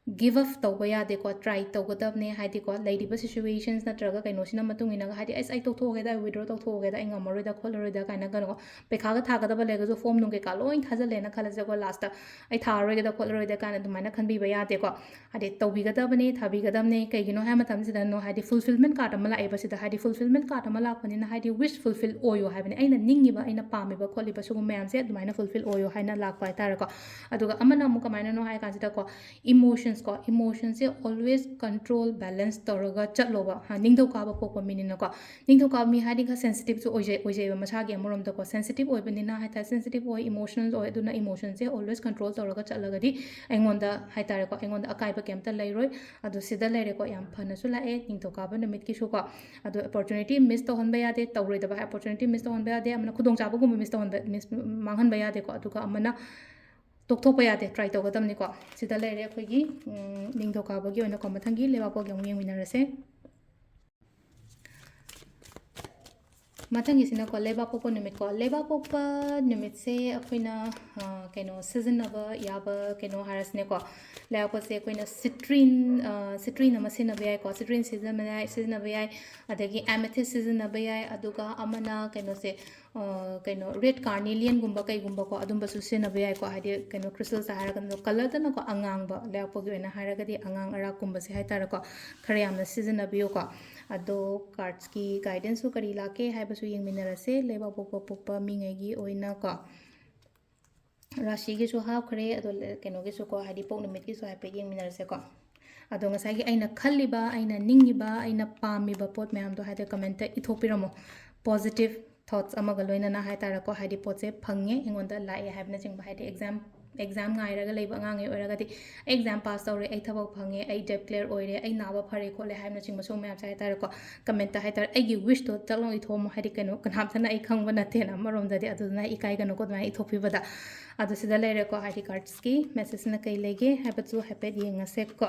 ꯒꯤꯞ ꯑꯞ ꯇꯧꯕ ꯌꯥꯗꯦꯀꯣ, ꯇ꯭ꯔꯥꯏ ꯇꯧꯒꯗꯕꯅꯦ꯫ ꯍꯥꯏꯗꯤꯀꯣ, ꯂꯩꯔꯤꯕ ꯁꯤꯆꯨꯋꯦꯁꯟꯁ ꯅꯠꯇ꯭ꯔꯒ ꯀꯩꯅꯣꯁꯤꯅ ꯃꯇꯨꯡ ꯏꯟꯅꯒ, ꯍꯥꯏꯗꯤ, "ꯑꯁ, ꯑꯩ ꯇꯣꯛꯊꯣꯛꯑꯒꯦꯗ, ꯑꯩ ꯋꯤꯗ꯭ꯔꯣ ꯇꯧꯊꯣꯛꯑꯒꯦꯗ, ꯑꯩ ꯉꯝꯃꯔꯣꯏꯗ ꯈꯣꯠꯂꯔꯣꯏꯗ" ꯀꯥꯏꯅ ꯀꯩꯅꯣ, ꯄꯩꯈꯥꯒ ꯊꯥꯒꯗꯕ ꯂꯩꯔꯒꯁꯨ ꯐꯣꯝ ꯅꯨꯡ ꯀꯩꯀꯥ ꯂꯣꯏ ꯊꯥꯖꯤꯜꯂꯦꯅ ꯈꯜꯂꯁꯦꯀꯣ, ꯂꯥꯁꯇ "ꯑꯩ ꯊꯥꯔꯔꯣꯏꯒꯦꯗ ꯈꯣꯠꯂꯔꯣꯏꯗ" ꯀꯥꯏꯅ ꯑꯗꯨꯃꯥꯏꯅ ꯈꯟꯕꯤꯕ ꯌꯥꯗꯦꯀꯣ꯫ ꯍꯥꯏꯗꯤ, ꯇꯧꯕꯤꯒꯗꯕꯅꯦ, ꯊꯥꯕꯤꯒꯗꯕꯅꯦ꯫ ꯀꯩꯒꯤꯅꯣ ꯍꯥꯏꯕ ꯃꯇꯝꯁꯤꯗꯅꯣ, ꯍꯥꯏꯗꯤ, ꯐꯨꯜꯐꯤꯜꯃꯦꯟ ꯀꯥꯔꯠ ꯑꯃ ꯂꯥꯛꯑꯦꯕ ꯁꯤꯗ꯫ ꯍꯥꯏꯗꯤ, ꯐꯨꯜꯐꯤꯜꯃꯦꯟ ꯀꯥꯔꯠ ꯑꯃ ꯂꯥꯛꯄꯅꯤꯅ, ꯍꯥꯏꯗꯤ, ꯋꯤꯁ ꯐꯨꯜꯐꯤꯜ ꯑꯣꯏꯌꯣ ꯍꯥꯏꯕꯅꯤ, ꯑꯩꯅ ꯅꯤꯡꯉꯤꯕ, ꯑꯩꯅ ꯄꯥꯝꯃꯤꯕ ꯈꯣꯠꯂꯤꯕ ꯁꯤꯒꯨꯝꯕ ꯃꯌꯥꯝꯁꯦ ꯑꯗꯨꯃꯥꯏꯅ ꯐꯨꯜꯐꯤꯜ ꯑꯣꯏꯌꯣ ꯍꯥꯏꯅ ꯂꯥꯛꯄ ꯍꯥꯏꯇꯥꯔꯦꯀꯣ꯫ ꯑꯗꯨꯒ ꯑꯃꯅ ꯑꯃꯨꯛ ꯀꯃꯥꯏꯅꯅꯣ ꯍꯥꯏ ꯀꯥꯟꯁꯤꯗꯀꯣ, ꯏꯃꯣꯁꯟꯁꯀꯣ, ꯏꯃꯣꯁꯟꯁꯦ always control, balance ꯇꯧꯔꯒ ꯆꯠꯂꯣꯕ꯫ ꯍꯥ, ꯅꯤꯡꯊꯧꯀꯥꯕ ꯄꯣꯛꯄ ꯃꯤꯅꯤꯅꯀꯣ, ꯅꯤꯡꯊꯧꯀꯥꯕ ꯃꯤ ꯍꯥꯏꯗꯤ ꯈꯔ ꯁꯦꯟꯁꯤꯇꯤꯞꯁꯨ ꯑꯣꯏꯖꯩ, ꯑꯣꯏꯖꯩꯕ ꯃꯁꯥꯒꯤ ꯑꯃꯔꯣꯝꯗꯀꯣ꯫ ꯁꯦꯟꯁꯤꯇꯤꯞ ꯑꯣꯏꯕꯅꯤꯅ ꯍꯥꯏꯇꯥꯔꯦ, ꯁꯦꯟꯁꯤꯇꯤꯞ ꯑꯣꯏ, ꯏꯃꯣꯁꯅꯦꯜ ꯑꯣꯏ, ꯑꯗꯨꯅ ꯏꯃꯣꯁꯟꯁꯦ always control ꯇꯧꯔꯒ ꯆꯠꯂꯒꯗꯤ ꯑꯩꯉꯣꯟꯗ ꯍꯥꯏꯇꯥꯔꯦꯀꯣ, ꯑꯩꯉꯣꯟꯗ ꯑꯀꯥꯏꯕ ꯀꯩꯝꯇ ꯂꯩꯔꯣꯏ꯫ ꯑꯗꯣ ꯁꯤꯗ ꯂꯩꯔꯦꯀꯣ, ꯌꯥꯝ ꯐꯅꯁꯨ ꯂꯥꯛꯑꯦ ꯅꯤꯡꯊꯧꯀꯥꯕ ꯅꯨꯃꯤꯠꯀꯤꯁꯨꯀꯣ꯫ ꯑꯗꯣ ꯑꯣꯄꯣꯔꯆꯨꯅꯤꯇꯤ ꯃꯤꯁ ꯇꯧꯍꯟꯕ ꯌꯥꯗꯦ, ꯇꯧꯔꯣꯏꯗꯕ ꯍꯥꯏ ꯑꯣꯄꯣꯔꯆꯨꯅꯤꯇꯤ ꯃꯤꯁ ꯇꯧꯍꯟꯕ ꯌꯥꯗꯦ꯫ ꯑꯃꯅ ꯈꯨꯗꯣꯡꯆꯥꯕꯒꯨꯝꯕ ꯃꯤꯁ ꯇꯧꯍꯟꯕ, ꯃꯤꯁ, ꯃꯥꯡꯍꯟꯕ ꯌꯥꯗꯦꯀꯣ꯫ ꯑꯗꯨꯒ ꯑꯃꯅ ꯇꯣꯛꯊꯣꯛꯄ ꯌꯥꯗꯦ, ꯇ꯭ꯔꯥꯏ ꯇꯧꯒꯗꯕꯅꯤꯀꯣ꯫ ꯁꯤꯗ ꯂꯩꯔꯦ ꯑꯩꯈꯣꯏꯒꯤ, ꯎꯝ, ꯅꯤꯡꯊꯧꯀꯥꯕꯒꯤ ꯑꯣꯏꯅꯀꯣ꯫ ꯃꯊꯪꯒꯤ ꯂꯩꯕꯥꯛꯄꯣꯛꯀꯤ ꯑꯃꯨꯛ ꯌꯦꯡꯃꯤꯟꯅꯔꯁꯦ꯫ ꯃꯊꯪꯒꯤꯁꯤꯅꯀꯣ, ꯂꯩꯕꯥꯛꯄꯣꯛꯄ ꯅꯨꯃꯤꯠꯀꯣ꯫ ꯂꯩꯕꯥꯛꯄꯣꯛꯄ ꯅꯨꯃꯤꯠꯁꯦ ꯑꯩꯈꯣꯏꯅ, ꯑ, ꯀꯩꯅꯣ, ꯁꯤꯖꯤꯟꯅꯕ ꯌꯥꯕ ꯀꯩꯅꯣ ꯍꯥꯏꯔꯁꯤꯅꯦꯀꯣ꯫ ꯂꯩꯕꯥꯛꯄꯣꯛꯁꯦ ꯑꯩꯈꯣꯏꯅ citrine, ꯑ, citrine ꯑꯃ ꯁꯤꯖꯤꯟꯅꯕ ꯌꯥꯏꯀꯣ꯫ Citrine ꯁꯤꯖꯤꯟꯅꯕ ꯌꯥꯏ, ꯁꯤꯖꯤꯟꯅꯕ ꯌꯥꯏ꯫ ꯑꯗꯒꯤ amethyst ꯁꯤꯖꯤꯟꯅꯕ ꯌꯥꯏ꯫ ꯑꯗꯨꯒ ꯑꯃꯅ ꯀꯩꯅꯣꯁꯦ, ꯑ, ꯀꯩꯅꯣ, red carnelianꯒꯨꯝꯕ ꯀꯩꯒꯨꯝꯕꯀꯣ, ꯑꯗꯨꯝꯕꯁꯨ ꯁꯤꯖꯤꯟꯅꯕ ꯌꯥꯏꯀꯣ꯫ ꯍꯥꯏꯗꯤ, ꯀꯩꯅꯣ, crystalꯁꯇ ꯍꯥꯏꯔꯒꯅ colourꯗꯅꯀꯣ, ꯑꯉꯥꯡꯕ, ꯂꯩꯕꯥꯛꯄꯣꯛꯀꯤ ꯑꯣꯏꯅ ꯍꯥꯏꯔꯒꯗꯤ ꯑꯉꯥꯡ ꯑꯔꯥꯛꯀꯨꯝꯕꯁꯦ ꯍꯥꯏꯇꯥꯔꯦꯀꯣ, ꯈꯔ ꯌꯥꯝꯅ ꯁꯤꯖꯤꯟꯅꯕꯤꯌꯨꯀꯣ꯫ ꯑꯗꯣ cardsꯀꯤ guidanceꯁꯨ ꯀꯔꯤ ꯂꯥꯛꯀꯦ ꯍꯥꯏꯕꯁꯨ ꯌꯦꯡꯃꯤꯟꯅꯔꯁꯦ, ꯂꯩꯕꯥꯛꯄꯣꯛꯄ ꯄꯣꯛꯄ ꯃꯤꯉꯩꯒꯤ ꯑꯣꯏꯅꯀꯣ꯫ ꯔꯥꯁꯤꯒꯤꯁꯨ ꯍꯥꯞꯈ꯭ꯔꯦ, ꯑꯗꯣ ꯂ-, ꯀꯩꯅꯣꯒꯤꯁꯨꯀꯣ, ꯍꯥꯏꯗꯤ ꯄꯣꯛ ꯅꯨꯃꯤꯠꯀꯤꯁꯨ ꯍꯥꯏꯐꯦꯠ ꯌꯦꯡꯃꯤꯟꯅꯔꯁꯦꯀꯣ꯫ ꯑꯗꯣ ꯉꯁꯥꯏꯒꯤ ꯑꯩꯅ ꯈꯜꯂꯤꯕ, ꯑꯩꯅ ꯅꯤꯡꯉꯤꯕ, ꯑꯩꯅ ꯄꯥꯝꯃꯤꯕ ꯄꯣꯠ ꯃꯌꯥꯝꯗꯣ ꯍꯥꯏꯗꯤ commentꯇ ꯏꯊꯣꯛꯄꯤꯔꯝꯃꯣ꯫ Positive thoughts ꯑꯃꯒ ꯂꯣꯏꯅꯅ ꯍꯥꯏꯇꯥꯔꯦꯀꯣ, ꯍꯥꯏꯗꯤ ꯄꯣꯠꯁꯦ ꯐꯪꯉꯦ ꯑꯩꯉꯣꯟꯗ ꯂꯥꯛꯑꯦ ꯍꯥꯏꯕꯅꯆꯤꯡꯕ, ꯍꯥꯏꯗꯤ exam, exam ꯉꯥꯏꯔꯒ ꯂꯩꯕ ꯑꯉꯥꯡꯉꯩ ꯑꯣꯏꯔꯒꯗꯤ, "ꯑꯩ exam pass ꯇꯧꯔꯦ, ꯑꯩ ꯊꯕꯛ ꯐꯪꯉꯦ, ꯑꯩ debt clear ꯑꯣꯏꯔꯦ, ꯑꯩ ꯅꯥꯕ ꯐꯔꯦ ꯈꯣꯠꯂꯦ" ꯍꯥꯏꯕꯅꯆꯤꯡꯕ ꯁꯤꯒꯨꯝꯕ ꯃꯌꯥꯝꯁꯦ ꯍꯥꯏꯇꯥꯔꯦꯀꯣ, commentꯇ ꯍꯥꯏꯇꯥꯔꯦ, ꯑꯩꯒꯤ wishꯇꯣ ꯆꯠꯂꯥꯎ ꯏꯊꯣꯛꯑꯝꯃꯣ꯫ ꯍꯥꯏꯗꯤ ꯀꯩꯅꯣ, ꯀꯅꯥꯝꯇꯅ ꯑꯩ ꯈꯪꯕ ꯅꯠꯇꯦꯅ ꯑꯃꯔꯣꯝꯗꯗꯤ, ꯑꯗꯨꯗꯨꯅ ꯏꯀꯥꯏꯒꯅꯨꯀꯣ ꯑꯗꯨꯃꯥꯏꯅ ꯏꯊꯣꯛꯄꯤꯕꯗ꯫ ꯑꯗꯣ ꯁꯤꯗ ꯂꯩꯔꯦꯀꯣ, ꯍꯥꯏꯗꯤ cardsꯀꯤ messageꯅ ꯀꯩ ꯂꯩꯒꯦ ꯍꯥꯏꯕꯗꯨ ꯍꯥꯏꯐꯦꯠ ꯌꯦꯡꯉꯁꯦꯀꯣ꯫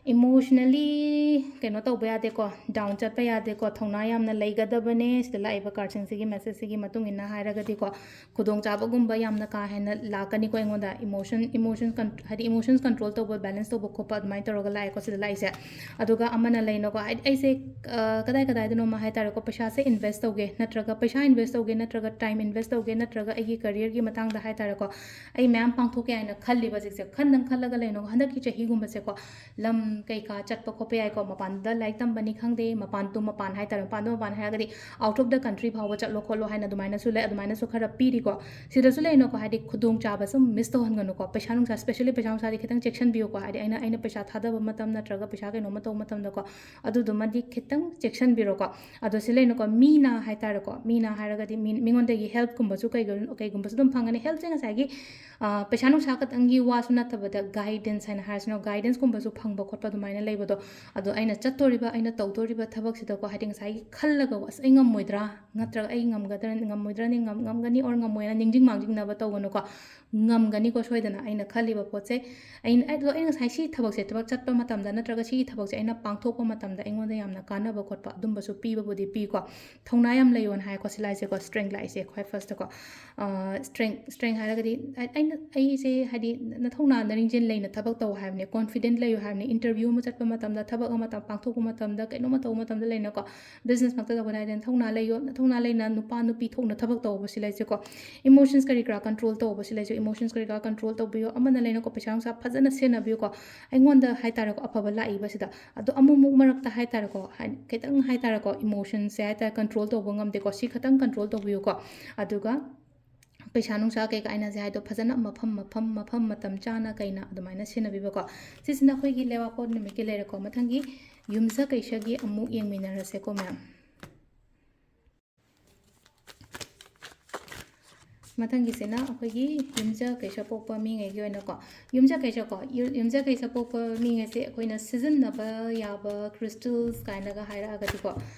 Emotionally ꯀꯩꯅꯣ ꯇꯧꯕ ꯌꯥꯗꯦꯀꯣ, down ꯆꯠꯄ ꯌꯥꯗꯦꯀꯣ, ꯊꯧꯅꯥ ꯌꯥꯝꯅ ꯂꯩꯒꯗꯕꯅꯦ꯫ ꯁꯤꯗ ꯂꯥꯛꯏꯕ cardꯁꯤꯡꯁꯤꯒꯤ messageꯁꯤꯒꯤ ꯃꯇꯨꯡ ꯏꯟꯅ ꯍꯥꯏꯔꯒꯗꯤꯀꯣ, ꯈꯨꯗꯣꯡꯆꯥꯕꯒꯨꯝꯕ ꯌꯥꯝꯅ ꯀꯥ ꯍꯦꯟꯅ ꯂꯥꯛꯀꯅꯤꯀꯣ ꯑꯩꯉꯣꯟꯗ꯫ Emotion emotion con ꯍꯥꯏꯗꯤ emotions control ꯇꯧꯕ, balance ꯇꯧꯕ ꯈꯣꯠꯄ ꯑꯗꯨꯃꯥꯏꯅ ꯇꯧꯔꯒ ꯂꯥꯛꯑꯦꯀꯣ ꯁꯤꯗ ꯂꯥꯛꯏꯁꯦ꯫ ꯑꯗꯨꯒ ꯑꯃꯅ ꯂꯩꯅꯀꯣ, ꯍꯥꯏꯗꯤ ꯑꯩꯁꯦ ꯑ, ꯀꯗꯥꯏ ꯀꯗꯥꯏꯗꯅꯣꯃ ꯍꯥꯏ ꯇꯥꯔꯦꯀꯣ, ꯄꯩꯁꯥꯁꯦ invest ꯇꯧꯒꯦ ꯅꯠꯇ꯭ꯔꯒ ꯄꯩꯁꯥ invest ꯇꯧꯒꯦ ꯅꯠꯇ꯭ꯔꯒ time invest ꯇꯧꯒꯦ ꯅꯠꯇ꯭ꯔꯒ ꯑꯩꯒꯤ careerꯒꯤ ꯃꯇꯥꯡꯗ ꯍꯥꯏ ꯇꯥꯔꯦꯀꯣ, ꯑꯩ ꯃꯌꯥꯝ ꯄꯥꯡꯊꯣꯛꯀꯦ ꯍꯥꯏꯅ ꯈꯜꯂꯤꯕ ꯍꯧꯖꯤꯛꯁꯦ꯫ ꯈꯟꯗꯪ ꯈꯜꯂꯒ ꯂꯩꯅꯣ, ꯍꯟꯗꯛꯀꯤ ꯆꯍꯤꯒꯨꯝꯕꯁꯦꯀꯣ ꯂꯝ ꯀꯩꯀꯥ ꯆꯠꯄ ꯈꯣꯠꯄ ꯌꯥꯏꯀꯣ, ꯃꯄꯥꯟꯗ ꯂꯥꯏꯔꯤꯛ ꯇꯝꯕꯅꯤ ꯈꯪꯗꯦ, ꯃꯄꯥꯟ to ꯃꯄꯥꯟ ꯍꯥꯏ ꯇꯥꯔꯦ, ꯃꯄꯥꯟ to ꯃꯄꯥꯟ ꯍꯥꯏꯔꯒꯗꯤ out of the country ꯐꯥꯎꯕ ꯆꯠꯂꯣ ꯈꯣꯠꯂꯣ ꯍꯥꯏꯅ ꯑꯗꯨꯃꯥꯏꯅꯁꯨ ꯂꯩ, ꯑꯗꯨꯃꯥꯏꯅꯁꯨ ꯈꯔ ꯄꯤꯔꯤꯀꯣ꯫ ꯁꯤꯗꯁꯨ ꯂꯩꯅꯀꯣ, ꯍꯥꯏꯗꯤ ꯈꯨꯗꯣꯡꯆꯥꯕꯁꯨ miss ꯇꯧꯍꯟꯒꯅꯨꯀꯣ꯫ ꯄꯩꯁꯥ ꯅꯨꯡꯁꯥ, specially ꯄꯩꯁꯥ ꯅꯨꯡꯁꯥꯗꯤ ꯈꯤꯇꯪ ꯆꯦꯛꯁꯤꯟꯕꯤꯌꯨꯀꯣ꯫ ꯍꯥꯏꯗꯤ ꯑꯩꯅ, ꯑꯩꯅ ꯄꯩꯁꯥ ꯊꯥꯗꯕ ꯃꯇꯝ ꯅꯠꯇ꯭ꯔꯒ ꯄꯩꯁꯥ ꯀꯩꯅꯣꯝꯃ ꯇꯧꯕ ꯃꯇꯝꯗꯀꯣ, ꯑꯗꯨꯗꯨꯃꯗꯤ ꯈꯤꯇꯪ ꯆꯦꯛꯁꯤꯟꯕꯤꯔꯣꯀꯣ꯫ ꯑꯗꯣ ꯁꯤ ꯂꯩꯅꯀꯣ, ꯃꯤꯅ ꯍꯥꯏ ꯇꯥꯔꯦꯀꯣ, ꯃꯤꯅ ꯍꯥꯏꯔꯒꯗꯤ ꯃꯤ, ꯃꯤꯉꯣꯟꯗꯒꯤ helpꯀꯨꯝꯕꯁꯨ ꯀꯩꯒꯨꯝ-, ꯀꯩꯒꯨꯝꯕꯁꯨ ꯑꯗꯨꯝ ꯐꯪꯒꯅꯤ꯫ Helpꯁꯦ ꯉꯁꯥꯏꯒꯤ, ꯑ, ꯄꯩꯁꯥ ꯅꯨꯡꯁꯥ ꯈꯛꯇꯪꯒꯤ ꯋꯥꯁꯨ ꯅꯠꯇꯕꯗ guidance ꯍꯥꯏꯅ ꯍꯥꯏꯔꯁꯤꯅ, guidanceꯀꯨꯝꯕꯁꯨ ꯐꯪꯕ ꯈꯣꯠꯄ ꯑꯗꯨꯃꯥꯏꯅ ꯂꯩꯕꯗꯣ꯫ ꯑꯗꯣ ꯑꯩꯅ ꯆꯠꯇꯣꯔꯤꯕ, ꯑꯩꯅ ꯇꯧꯗꯣꯔꯤꯕ ꯊꯕꯛꯁꯤꯗꯀꯣ, ꯍꯥꯏꯗꯤ ꯉꯁꯥꯏꯒꯤ ꯈꯜꯂꯒ, "ꯑꯁ, ꯑꯩ ꯉꯝꯃꯣꯏꯗ꯭ꯔꯥ? ꯅꯠꯇ꯭ꯔꯒ ꯑꯩ ꯉꯝꯒꯗ꯭ꯔꯥ, ꯉꯝꯃꯣꯏꯗ꯭ꯔꯥꯅꯤ, ꯉꯝ-, ꯉꯝꯒꯅꯤ or ꯉꯝꯃꯣꯏꯅ" ꯅꯤꯡꯁꯤꯡ ꯃꯥꯡꯖꯤꯡꯅꯕ ꯇꯧꯒꯅꯨꯀꯣ꯫ ꯉꯝꯒꯅꯤꯀꯣ ꯁꯣꯏꯗꯅ꯫ ꯑꯩꯅ ꯈꯜꯂꯤꯕ ꯄꯣꯠꯁꯦ, ꯑꯩꯅ, ꯑꯩ, ꯑꯗꯣ ꯑꯩ ꯉꯁꯥꯏ ꯁꯤ ꯊꯕꯛꯁꯦ, ꯊꯕꯛ ꯆꯠꯄ ꯃꯇꯝꯗ ꯅꯠꯇ꯭ꯔꯒ ꯁꯤꯒꯤ ꯊꯕꯛꯁꯦ ꯑꯩꯅ ꯄꯥꯡꯊꯣꯛꯄ ꯃꯇꯝꯗ ꯑꯩꯉꯣꯟꯗ ꯌꯥꯝꯅ ꯀꯥꯟꯅꯕ ꯈꯣꯠꯄ ꯑꯗꯨꯝꯕꯁꯨ ꯄꯤꯕꯕꯨꯗꯤ ꯄꯤꯀꯣ꯫ ꯊꯧꯅꯥ ꯌꯥꯝ ꯂꯩꯌꯣꯅ ꯍꯥꯏꯀꯣ ꯁꯤ ꯂꯥꯏꯁꯦꯀꯣ, strength ꯂꯥꯛꯏꯁꯦ ꯈ꯭ꯋꯥꯏ firstꯇꯀꯣ꯫ ꯑ, strength, strength ꯍꯥꯏꯔꯒꯗꯤ ꯑꯩ-, ꯑꯩꯅ, ꯑꯩꯁꯦ ꯍꯥꯏꯗꯤ ꯅꯊꯧꯅꯥ ꯅꯔꯤꯡꯖꯦꯜ ꯂꯩꯅ ꯊꯕꯛ ꯇꯧ ꯍꯥꯏꯕꯅꯦ, confident ꯂꯩꯌꯨ ꯍꯥꯏꯕꯅꯦ꯫ Interview ꯑꯃ ꯆꯠꯄ ꯃꯇꯝꯗ, ꯊꯕꯛ ꯑꯃ ꯇ-, ꯄꯥꯡꯊꯣꯛꯄ ꯃꯇꯝꯗ, ꯀꯩꯅꯣꯝꯃ ꯇꯧꯕ ꯃꯇꯝꯗ ꯂꯩꯅꯀꯣ, businessꯃꯛꯇ ꯇꯧꯕ ꯅꯥꯏꯗꯅ ꯊꯧꯅꯥ ꯂꯩꯌꯣ, ꯅꯊꯧꯅꯥ ꯂꯩꯅ ꯅꯨꯄꯥ ꯅꯨꯄꯤ ꯊꯣꯛꯅ ꯊꯕꯛ ꯇꯧꯕ ꯁꯤ ꯂꯩꯁꯦꯀꯣ꯫ Emotions ꯀꯔꯤ ꯀꯔꯥ control ꯇꯧꯕ ꯁꯤ ꯂꯩꯁꯦ, emotions ꯀꯔꯤ ꯀꯔꯥ control ꯇꯧꯕꯤꯌꯣ꯫ ꯑꯃꯅ ꯂꯩꯅꯀꯣ, ꯄꯩꯁꯥ ꯅꯨꯡꯁꯥ ꯐꯖꯅ ꯁꯤꯖꯤꯟꯅꯕꯤꯌꯨꯀꯣ꯫ ꯑꯩꯉꯣꯟꯗ ꯍꯥꯏ ꯇꯥꯔꯦꯀꯣ, ꯑꯐꯕ ꯂꯥꯛꯏꯕꯁꯤꯗ꯫ ꯑꯗꯣ ꯑꯃꯨꯛ ꯑꯃꯨꯛ ꯃꯔꯛꯇ ꯍꯥꯏ ꯇꯥꯔꯦꯀꯣ, ꯍꯥꯏ-, ꯈꯤꯇꯪ ꯍꯥꯏ ꯇꯥꯔꯦꯀꯣ, emotionꯁꯦ ꯍꯥꯏ ꯇꯥꯔꯦ, control ꯇꯧꯕ ꯉꯝꯗꯦꯀꯣ꯫ ꯁꯤ ꯈꯤꯇꯪ control ꯇꯧꯕꯤꯌꯨꯀꯣ꯫ ꯑꯗꯨꯒ ꯄꯩꯁꯥ ꯅꯨꯡꯁꯥ ꯀꯩꯀꯥ ꯑꯩꯅ ꯍꯧꯖꯤꯛ ꯍꯥꯏꯗꯣ ꯐꯖꯅ ꯃꯐꯝ, ꯃꯐꯝ, ꯃꯐꯝ ꯃꯇꯝ ꯆꯥꯅ ꯀꯩꯅ ꯑꯗꯨꯃꯥꯏꯅ ꯁꯤꯖꯤꯟꯅꯕꯤꯕꯀꯣ꯫ ꯁꯤꯁꯤꯅ ꯑꯩꯈꯣꯏꯒꯤ ꯂꯩꯕꯥꯛꯄꯣꯛꯄ ꯅꯨꯃꯤꯠꯀꯤ ꯂꯩꯔꯦꯀꯣ꯫ ꯃꯊꯪꯒꯤ ꯌꯨꯝꯖ ꯀꯩꯁꯒꯤ ꯑꯃꯨꯛ ꯌꯦꯡꯃꯤꯟꯅꯔꯁꯦꯀꯣ, ꯃꯌꯥꯝ꯫ ꯃꯊꯪꯒꯤꯁꯤꯅ ꯑꯩꯈꯣꯏꯒꯤ ꯌꯨꯝꯖ ꯀꯩꯁ ꯄꯣꯛꯄ ꯃꯤꯉꯩꯒꯤ ꯑꯣꯏꯅꯀꯣ꯫ ꯌꯨꯝꯖ ꯀꯩꯁꯀꯣ, ꯌꯨ-, ꯌꯨꯝꯖ ꯀꯩꯁ ꯄꯣꯛꯄ ꯃꯤꯉꯩꯁꯦ ꯑꯩꯈꯣꯏꯅ ꯁꯤꯖꯤꯟꯅꯕ ꯌꯥꯕ crystals ꯀꯥꯏꯅꯒ ꯍꯥꯏꯔꯛꯑꯒꯗꯤꯀꯣ,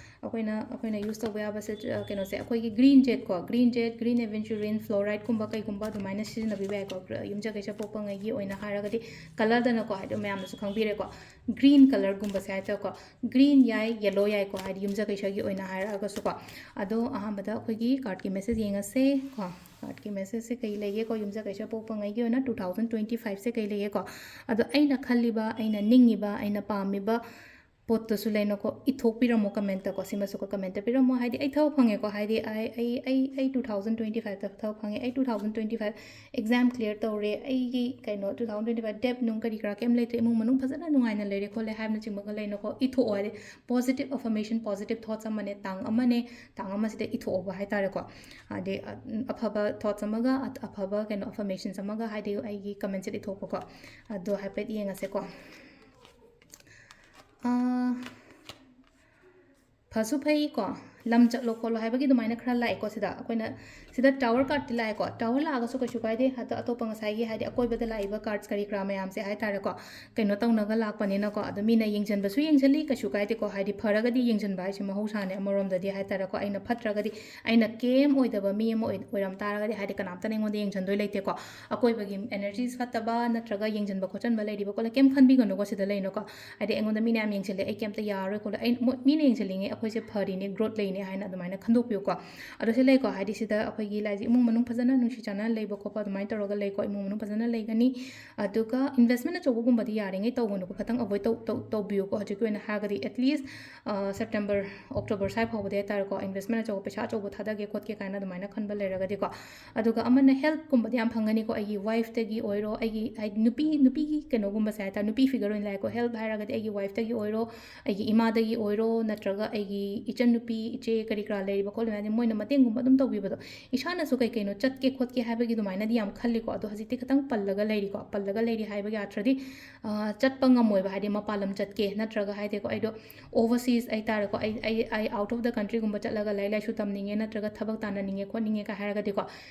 ꯑꯩꯈꯣꯏꯅ ꯑꯩꯈꯣꯏꯅ ꯌꯨꯁ ꯇꯧꯕ ꯌꯥꯕꯁꯦ, ꯑ, ꯀꯩꯅꯣꯁꯦ, ꯑꯩꯈꯣꯏꯒꯤ ꯒ꯭ꯔꯤꯟ ꯖꯦꯠꯀꯣ, ꯒ꯭ꯔꯤꯟ ꯖꯦꯠ, ꯒ꯭ꯔꯤꯟ ꯑꯦꯚꯦꯟꯆꯨꯔꯤꯟ, ꯐ꯭ꯂꯣꯔꯥꯏꯠꯀꯨꯝꯕ ꯀꯩꯒꯨꯝꯕ ꯑꯗꯨꯃꯥꯏꯅ ꯁꯤꯖꯤꯟꯅꯕꯤꯕ ꯌꯥꯏꯀꯣ꯫ ꯒ꯭ꯔ-, ꯌꯨꯝꯖꯀꯩꯁ ꯄꯣꯛꯄꯉꯩꯒꯤ ꯑꯣꯏꯅ ꯍꯥꯏꯔꯒꯗꯤ ꯀꯂꯔꯗꯅꯀꯣ, ꯍꯥꯏꯗꯤ ꯃꯌꯥꯝꯅꯁꯨ ꯈꯪꯕꯤꯔꯦꯀꯣ, ꯒ꯭ꯔꯤꯟ ꯀꯂꯔꯒꯨꯝꯕꯁꯦ ꯍꯥꯏꯇꯥꯔꯦꯀꯣ, ꯒ꯭ꯔꯤꯟ ꯌꯥꯏ, ꯌꯦꯜꯂꯣ ꯌꯥꯏꯀꯣ, ꯍꯥꯏꯗꯤ ꯌꯨꯝꯖꯀꯩꯁꯒꯤ ꯑꯣꯏꯅ ꯍꯥꯏꯔꯛꯑꯒꯁꯨꯀꯣ꯫ ꯑꯗꯣ ꯑꯍꯥꯟꯕꯗ ꯑꯩꯈꯣꯏꯒꯤ ꯀꯥꯔꯠꯀꯤ ꯃꯦꯁꯦꯖ ꯌꯦꯡꯉꯁꯦ ꯀꯣ꯫ ꯀꯥꯔꯠꯀꯤ ꯃꯦꯁꯦꯖꯁꯦ ꯀꯩ ꯂꯩꯒꯦꯀꯣ, ꯌꯨꯝꯖꯀꯩꯁ ꯄꯣꯛꯄꯉꯩꯒꯤ ꯑꯣꯏꯅ ꯇꯨ ꯊꯥꯎꯖꯟ ꯇ꯭ꯋꯦꯟꯇꯤ ꯐꯥꯏꯚꯁꯦ ꯀꯩ ꯂꯩꯒꯦꯀꯣ꯫ ꯑꯗꯣ ꯑꯩꯅ ꯈꯜꯂꯤꯕ, ꯑꯩꯅ ꯅꯤꯡꯉꯤꯕ, ꯑꯩꯅ ꯄꯥꯝꯃꯤꯕ ꯄꯣꯠꯇꯨꯁꯨ ꯂꯩꯅꯀꯣ, ꯏꯊꯣꯛꯄꯤꯔꯝꯃꯣ ꯀꯃꯦꯟꯇꯀꯣ꯫ ꯁꯤꯃꯁꯨꯀꯣ ꯀꯃꯦꯟꯇ ꯄꯤꯔꯝꯃꯣ, ꯍꯥꯏꯗꯤ ꯑꯩ ꯊꯕꯛ ꯐꯪꯉꯦꯀꯣ, ꯍꯥꯏꯗꯤ ꯑꯩ ꯑꯩ ꯑꯩ ꯑꯩ ꯇꯨ ꯊꯥꯎꯖꯟ ꯇ꯭ꯋꯦꯟꯇꯤ ꯐꯥꯏꯚꯇ ꯊꯕꯛ ꯐꯪꯉꯦ, ꯑꯩ two thousand twenty five exam clear ꯇꯧꯔꯦ, ꯑꯩꯒꯤ ꯀꯩꯅꯣ ꯇꯨ ꯊꯥꯎꯖꯟ ꯇ꯭ꯋꯦꯟꯇꯤ ꯐꯥꯏꯚ ꯗꯦꯞ ꯅꯨꯡ ꯀꯔꯤ ꯀꯔꯥ ꯀꯩꯝ ꯂꯩꯇ꯭ꯔꯦ, ꯏꯃꯨꯡ ꯃꯅꯨꯡ ꯐꯖꯅ ꯅꯨꯡꯉꯥꯏꯅ ꯂꯩꯔꯦ ꯈꯣꯠꯂꯦ ꯍꯥꯏꯕꯅꯆꯤꯡꯕꯒ ꯂꯩꯅꯀꯣ, ꯏꯊꯣꯛꯑꯣ꯫ ꯍꯥꯏꯗꯤ ꯄꯣꯖꯤꯇꯤꯞ ꯑꯐꯔꯃꯦꯁꯟ, ꯄꯣꯖꯤꯇꯤꯞ ꯊꯣꯠꯁ ꯑꯃꯅꯦ, ꯇꯥꯡ ꯑꯃꯅꯦ, ꯇꯥꯡ ꯑꯃꯁꯤꯗ ꯏꯊꯣꯛꯑꯣꯕ ꯍꯥꯏꯇꯥꯔꯦꯀꯣ꯫ ꯍꯥꯏꯗꯤ, ꯑ, ꯑꯐꯕ ꯊꯣꯠꯁ ꯑꯃꯒ, ꯑ-, ꯑꯐꯕ ꯀꯩꯅꯣ ꯑꯐꯔꯃꯦꯁꯟꯁ ꯑꯃꯒ, ꯍꯥꯏꯗꯤ ꯑꯩꯒꯤ ꯀꯃꯦꯟꯁꯤꯗ ꯏꯊꯣꯛꯄꯀꯣ꯫ ꯑꯗꯣ ꯍꯥꯏꯐꯦꯠ ꯌꯦꯡꯉꯁꯦꯀꯣ꯫ ꯑ, ꯐꯁꯨ ꯐꯩꯀꯣ, ꯂꯝ ꯆꯠꯂꯣ ꯈꯣꯠꯂꯣ ꯍꯥꯏꯕꯒꯤ ꯑꯗꯨꯃꯥꯏꯅ ꯈꯔ ꯂꯥꯛꯑꯦꯀꯣ ꯁꯤꯗ꯫ ꯑꯩꯈꯣꯏꯅ ꯁꯤꯗ ꯇꯥꯋꯔ ꯀꯥꯔꯠꯇꯤ ꯂꯥꯛꯑꯦꯀꯣ, ꯇꯥꯋꯔ ꯂꯥꯛꯑꯒꯁꯨ ꯀꯩꯁꯨ ꯀꯥꯏꯗꯦ꯫ ꯑꯗꯣ ꯑꯇꯣꯞꯄ ꯉꯁꯥꯏꯒꯤ, ꯍꯥꯏꯗꯤ ꯑꯀꯣꯏꯕꯗ ꯂꯥꯛꯏꯕ ꯀꯥꯔꯠꯁ ꯀꯔꯤ ꯀꯔꯥ ꯃꯌꯥꯝꯁꯦ ꯍꯥꯏꯇꯥꯔꯦꯀꯣ, ꯀꯩꯅꯣ ꯇꯧꯅꯒ ꯂꯥꯛꯄꯅꯤꯅꯀꯣ꯫ ꯑꯗꯣ ꯃꯤꯅ ꯌꯦꯡꯁꯤꯟꯕꯁꯨ ꯌꯦꯡꯁꯤꯜꯂꯤ, ꯀꯩꯁꯨ ꯀꯥꯏꯗꯦꯀꯣ, ꯍꯥꯏꯗꯤ ꯐꯔꯒꯗꯤ ꯌꯦꯡꯁꯤꯟꯕ ꯍꯥꯏꯁꯦ ꯃꯍꯧꯁꯥꯅꯦ ꯑꯃꯔꯣꯝꯗꯗꯤ ꯍꯥꯏꯇꯥꯔꯦꯀꯣ꯫ ꯑꯩꯅ ꯐꯠꯇ꯭ꯔꯒꯗꯤ, ꯑꯩꯅ ꯀꯦꯝ ꯑꯣꯏꯗꯕ ꯃꯤ ꯑꯃ ꯑꯣꯏ-, ꯑꯣꯏꯔꯝ ꯇꯥꯔꯒꯗꯤ, ꯍꯥꯏꯗꯤ ꯀꯅꯥꯝꯇꯅ ꯑꯩꯉꯣꯟꯗ ꯌꯦꯡꯁꯤꯟꯗꯣꯏ ꯂꯩꯇꯦꯀꯣ꯫ ꯑꯀꯣꯏꯕꯒꯤ ꯑꯦꯅꯔꯖꯤꯁ ꯐꯠꯇꯕ ꯅꯠꯇ꯭ꯔꯒ ꯌꯦꯡꯁꯤꯟꯕ ꯈꯣꯠꯆꯟꯕ ꯂꯩꯔꯤꯕ ꯈꯣꯠꯂꯦ ꯀꯩꯝ ꯈꯟꯕꯤꯒꯅꯨꯀꯣ꯫ ꯁꯤꯗ ꯂꯩꯅꯨꯀꯣ, ꯍꯥꯏꯗꯤ ꯑꯩꯉꯣꯟꯗ ꯃꯤꯅ ꯌꯥꯝ ꯌꯦꯡꯁꯤꯜꯂꯦ, ꯑꯩ ꯀꯩꯝꯇ ꯌꯥꯔꯔꯣꯏ ꯈꯣꯠꯂꯣꯏ, ꯑꯩ ꯃꯣꯏ ꯃꯤꯅ ꯌꯦꯡꯁꯤꯜꯂꯤꯉꯩ ꯑꯩꯈꯣꯏꯁꯦ ꯐꯔꯤꯅꯦ, ꯒ꯭ꯔꯣꯠ ꯂꯩꯅꯦ ꯍꯥꯏꯅ ꯑꯗꯨꯃꯥꯏꯅ ꯈꯟꯗꯣꯛꯄꯤꯌꯨꯀꯣ꯫ ꯑꯗꯣ ꯁꯤ ꯂꯩꯀꯣ, ꯍꯥꯏꯗꯤ ꯁꯤꯗ ꯑꯩꯈꯣꯏꯒꯤ ꯂꯥꯏꯁꯦ ꯏꯃꯨꯡ ꯃꯅꯨꯡ ꯐꯖꯅ ꯅꯨꯡꯁꯤ ꯆꯥꯟꯅꯅ ꯂꯩꯕ ꯈꯣꯠꯄ ꯑꯗꯨꯃꯥꯏꯅ ꯇꯧꯔꯒ ꯂꯩꯀꯣ, ꯏꯃꯨꯡ ꯃꯅꯨꯡ ꯐꯖꯅ ꯂꯩꯒꯅꯤ꯫ ꯑꯗꯨꯒ ꯏꯟꯚꯦꯁꯃꯦꯟ ꯑꯆꯧꯕꯒꯨꯝꯕꯗꯤ ꯌꯥꯔꯤꯉꯩ ꯇꯧꯒꯅꯨꯀꯣ, ꯈꯤꯇꯪ ꯑꯦꯚꯣꯏꯗ ꯇꯧ-, ꯇꯧ-, ꯇꯧꯕꯤꯌꯨꯀꯣ꯫ ꯍꯧꯖꯤꯛꯀꯤ ꯑꯣꯏꯅ ꯍꯥꯏꯔꯒꯗꯤ at least, ꯑ, ꯁꯦꯞꯇꯦꯝꯕꯔ, ꯑꯣꯛꯇꯣꯕꯔ ꯁ꯭ꯋꯥꯏ ꯐꯥꯎꯕꯗꯤ ꯍꯥꯏꯇꯥꯔꯦꯀꯣ, ꯏꯟꯚꯦꯁꯃꯦꯟ ꯑꯆꯧꯕ, ꯄꯩꯁꯥ ꯑꯆꯧꯕ ꯊꯥꯗꯒꯦ ꯈꯣꯠꯀꯦ ꯀꯥꯏꯅ ꯑꯗꯨꯃꯥꯏꯅ ꯈꯟꯕ ꯂꯩꯔꯒꯗꯤꯀꯣ꯫ ꯑꯗꯨꯒ ꯑꯃꯅ ꯍꯦꯜꯞꯀꯨꯝꯕꯗꯤ ꯌꯥꯝ ꯐꯪꯒꯅꯤꯀꯣ, ꯑꯩꯒꯤ ꯋꯥꯏꯐꯇꯒꯤ ꯑꯣꯏꯔꯣ, ꯑꯩꯒꯤ, ꯍꯥꯏꯗꯤ ꯅꯨꯄꯤ, ꯅꯨꯄꯤꯒꯤ ꯀꯩꯅꯣꯒꯨꯝꯕꯁꯦ ꯍꯥꯏꯇꯥꯔꯦ, ꯅꯨꯄꯤ ꯐꯤꯒꯔ ꯑꯣꯏꯅ ꯂꯥꯛꯑꯦꯀꯣ꯫ ꯍꯦꯜꯞ ꯍꯥꯏꯔꯒꯗꯤ ꯑꯩꯒꯤ ꯋꯥꯏꯐꯇꯒꯤ ꯑꯣꯏꯔꯣ, ꯑꯩꯒꯤ ꯏꯃꯥꯗꯒꯤ ꯑꯣꯏꯔꯣ, ꯅꯠꯇ꯭ꯔꯒ ꯑꯩꯒꯤ ꯏꯆꯟꯅꯨꯄꯤ, ꯏꯆꯦ ꯀꯔꯤ ꯀꯔꯥ ꯂꯩꯔꯤꯕ ꯈꯣꯠꯂꯤꯕ ꯍꯥꯏꯗꯤ ꯃꯣꯏꯅ ꯃꯇꯦꯡꯒꯨꯝꯕ ꯑꯗꯨꯝ ꯇꯧꯕꯤꯕꯗꯣ꯫ ꯏꯁꯥꯅꯁꯨ ꯀꯩ ꯀꯩꯅꯣ ꯆꯠꯀꯦ ꯈꯣꯠꯀꯦ ꯍꯥꯏꯕꯒꯤ ꯑꯗꯨꯃꯥꯏꯅꯗꯤ ꯌꯥꯝ ꯈꯜꯂꯤꯀꯣ, ꯑꯗꯣ ꯍꯧꯖꯤꯛꯇꯤ ꯈꯤꯇꯪ ꯄꯜꯂꯒ ꯂꯩꯔꯤꯀꯣ꯫ ꯄꯜꯂꯒ ꯂꯩꯔꯤ ꯍꯥꯏꯕꯒꯤ ꯑꯥꯔꯊꯗꯤ, ꯑ, ꯆꯠꯄ ꯉꯝꯃꯣꯏꯕ, ꯍꯥꯏꯗꯤ ꯃꯄꯥꯟ ꯂꯝ ꯆꯠꯀꯦ ꯅꯠꯇ꯭ꯔꯒ ꯍꯥꯏꯗꯤꯀꯣ, ꯑꯩꯗꯣ ꯑꯣꯚꯔꯁꯤꯁ ꯍꯥꯏꯇꯥꯔꯦꯀꯣ, ꯑꯩ, ꯑꯩ, ꯑꯩ ꯑꯥꯎꯠ ꯑꯣꯐ ꯗ ꯀꯟꯇ꯭ꯔꯤꯒꯨꯝꯕ ꯆꯠꯂꯒ ꯂꯥꯏꯔꯤꯛ ꯂꯥꯏꯁꯨ ꯇꯝꯅꯤꯡꯉꯦ ꯅꯠꯇ꯭ꯔꯒ ꯊꯕꯛ ꯇꯥꯟꯅꯅꯤꯡꯉꯦ ꯈꯣꯠꯅꯤꯡꯉꯦꯒ ꯍꯥꯏꯔꯒꯗꯤꯀꯣ,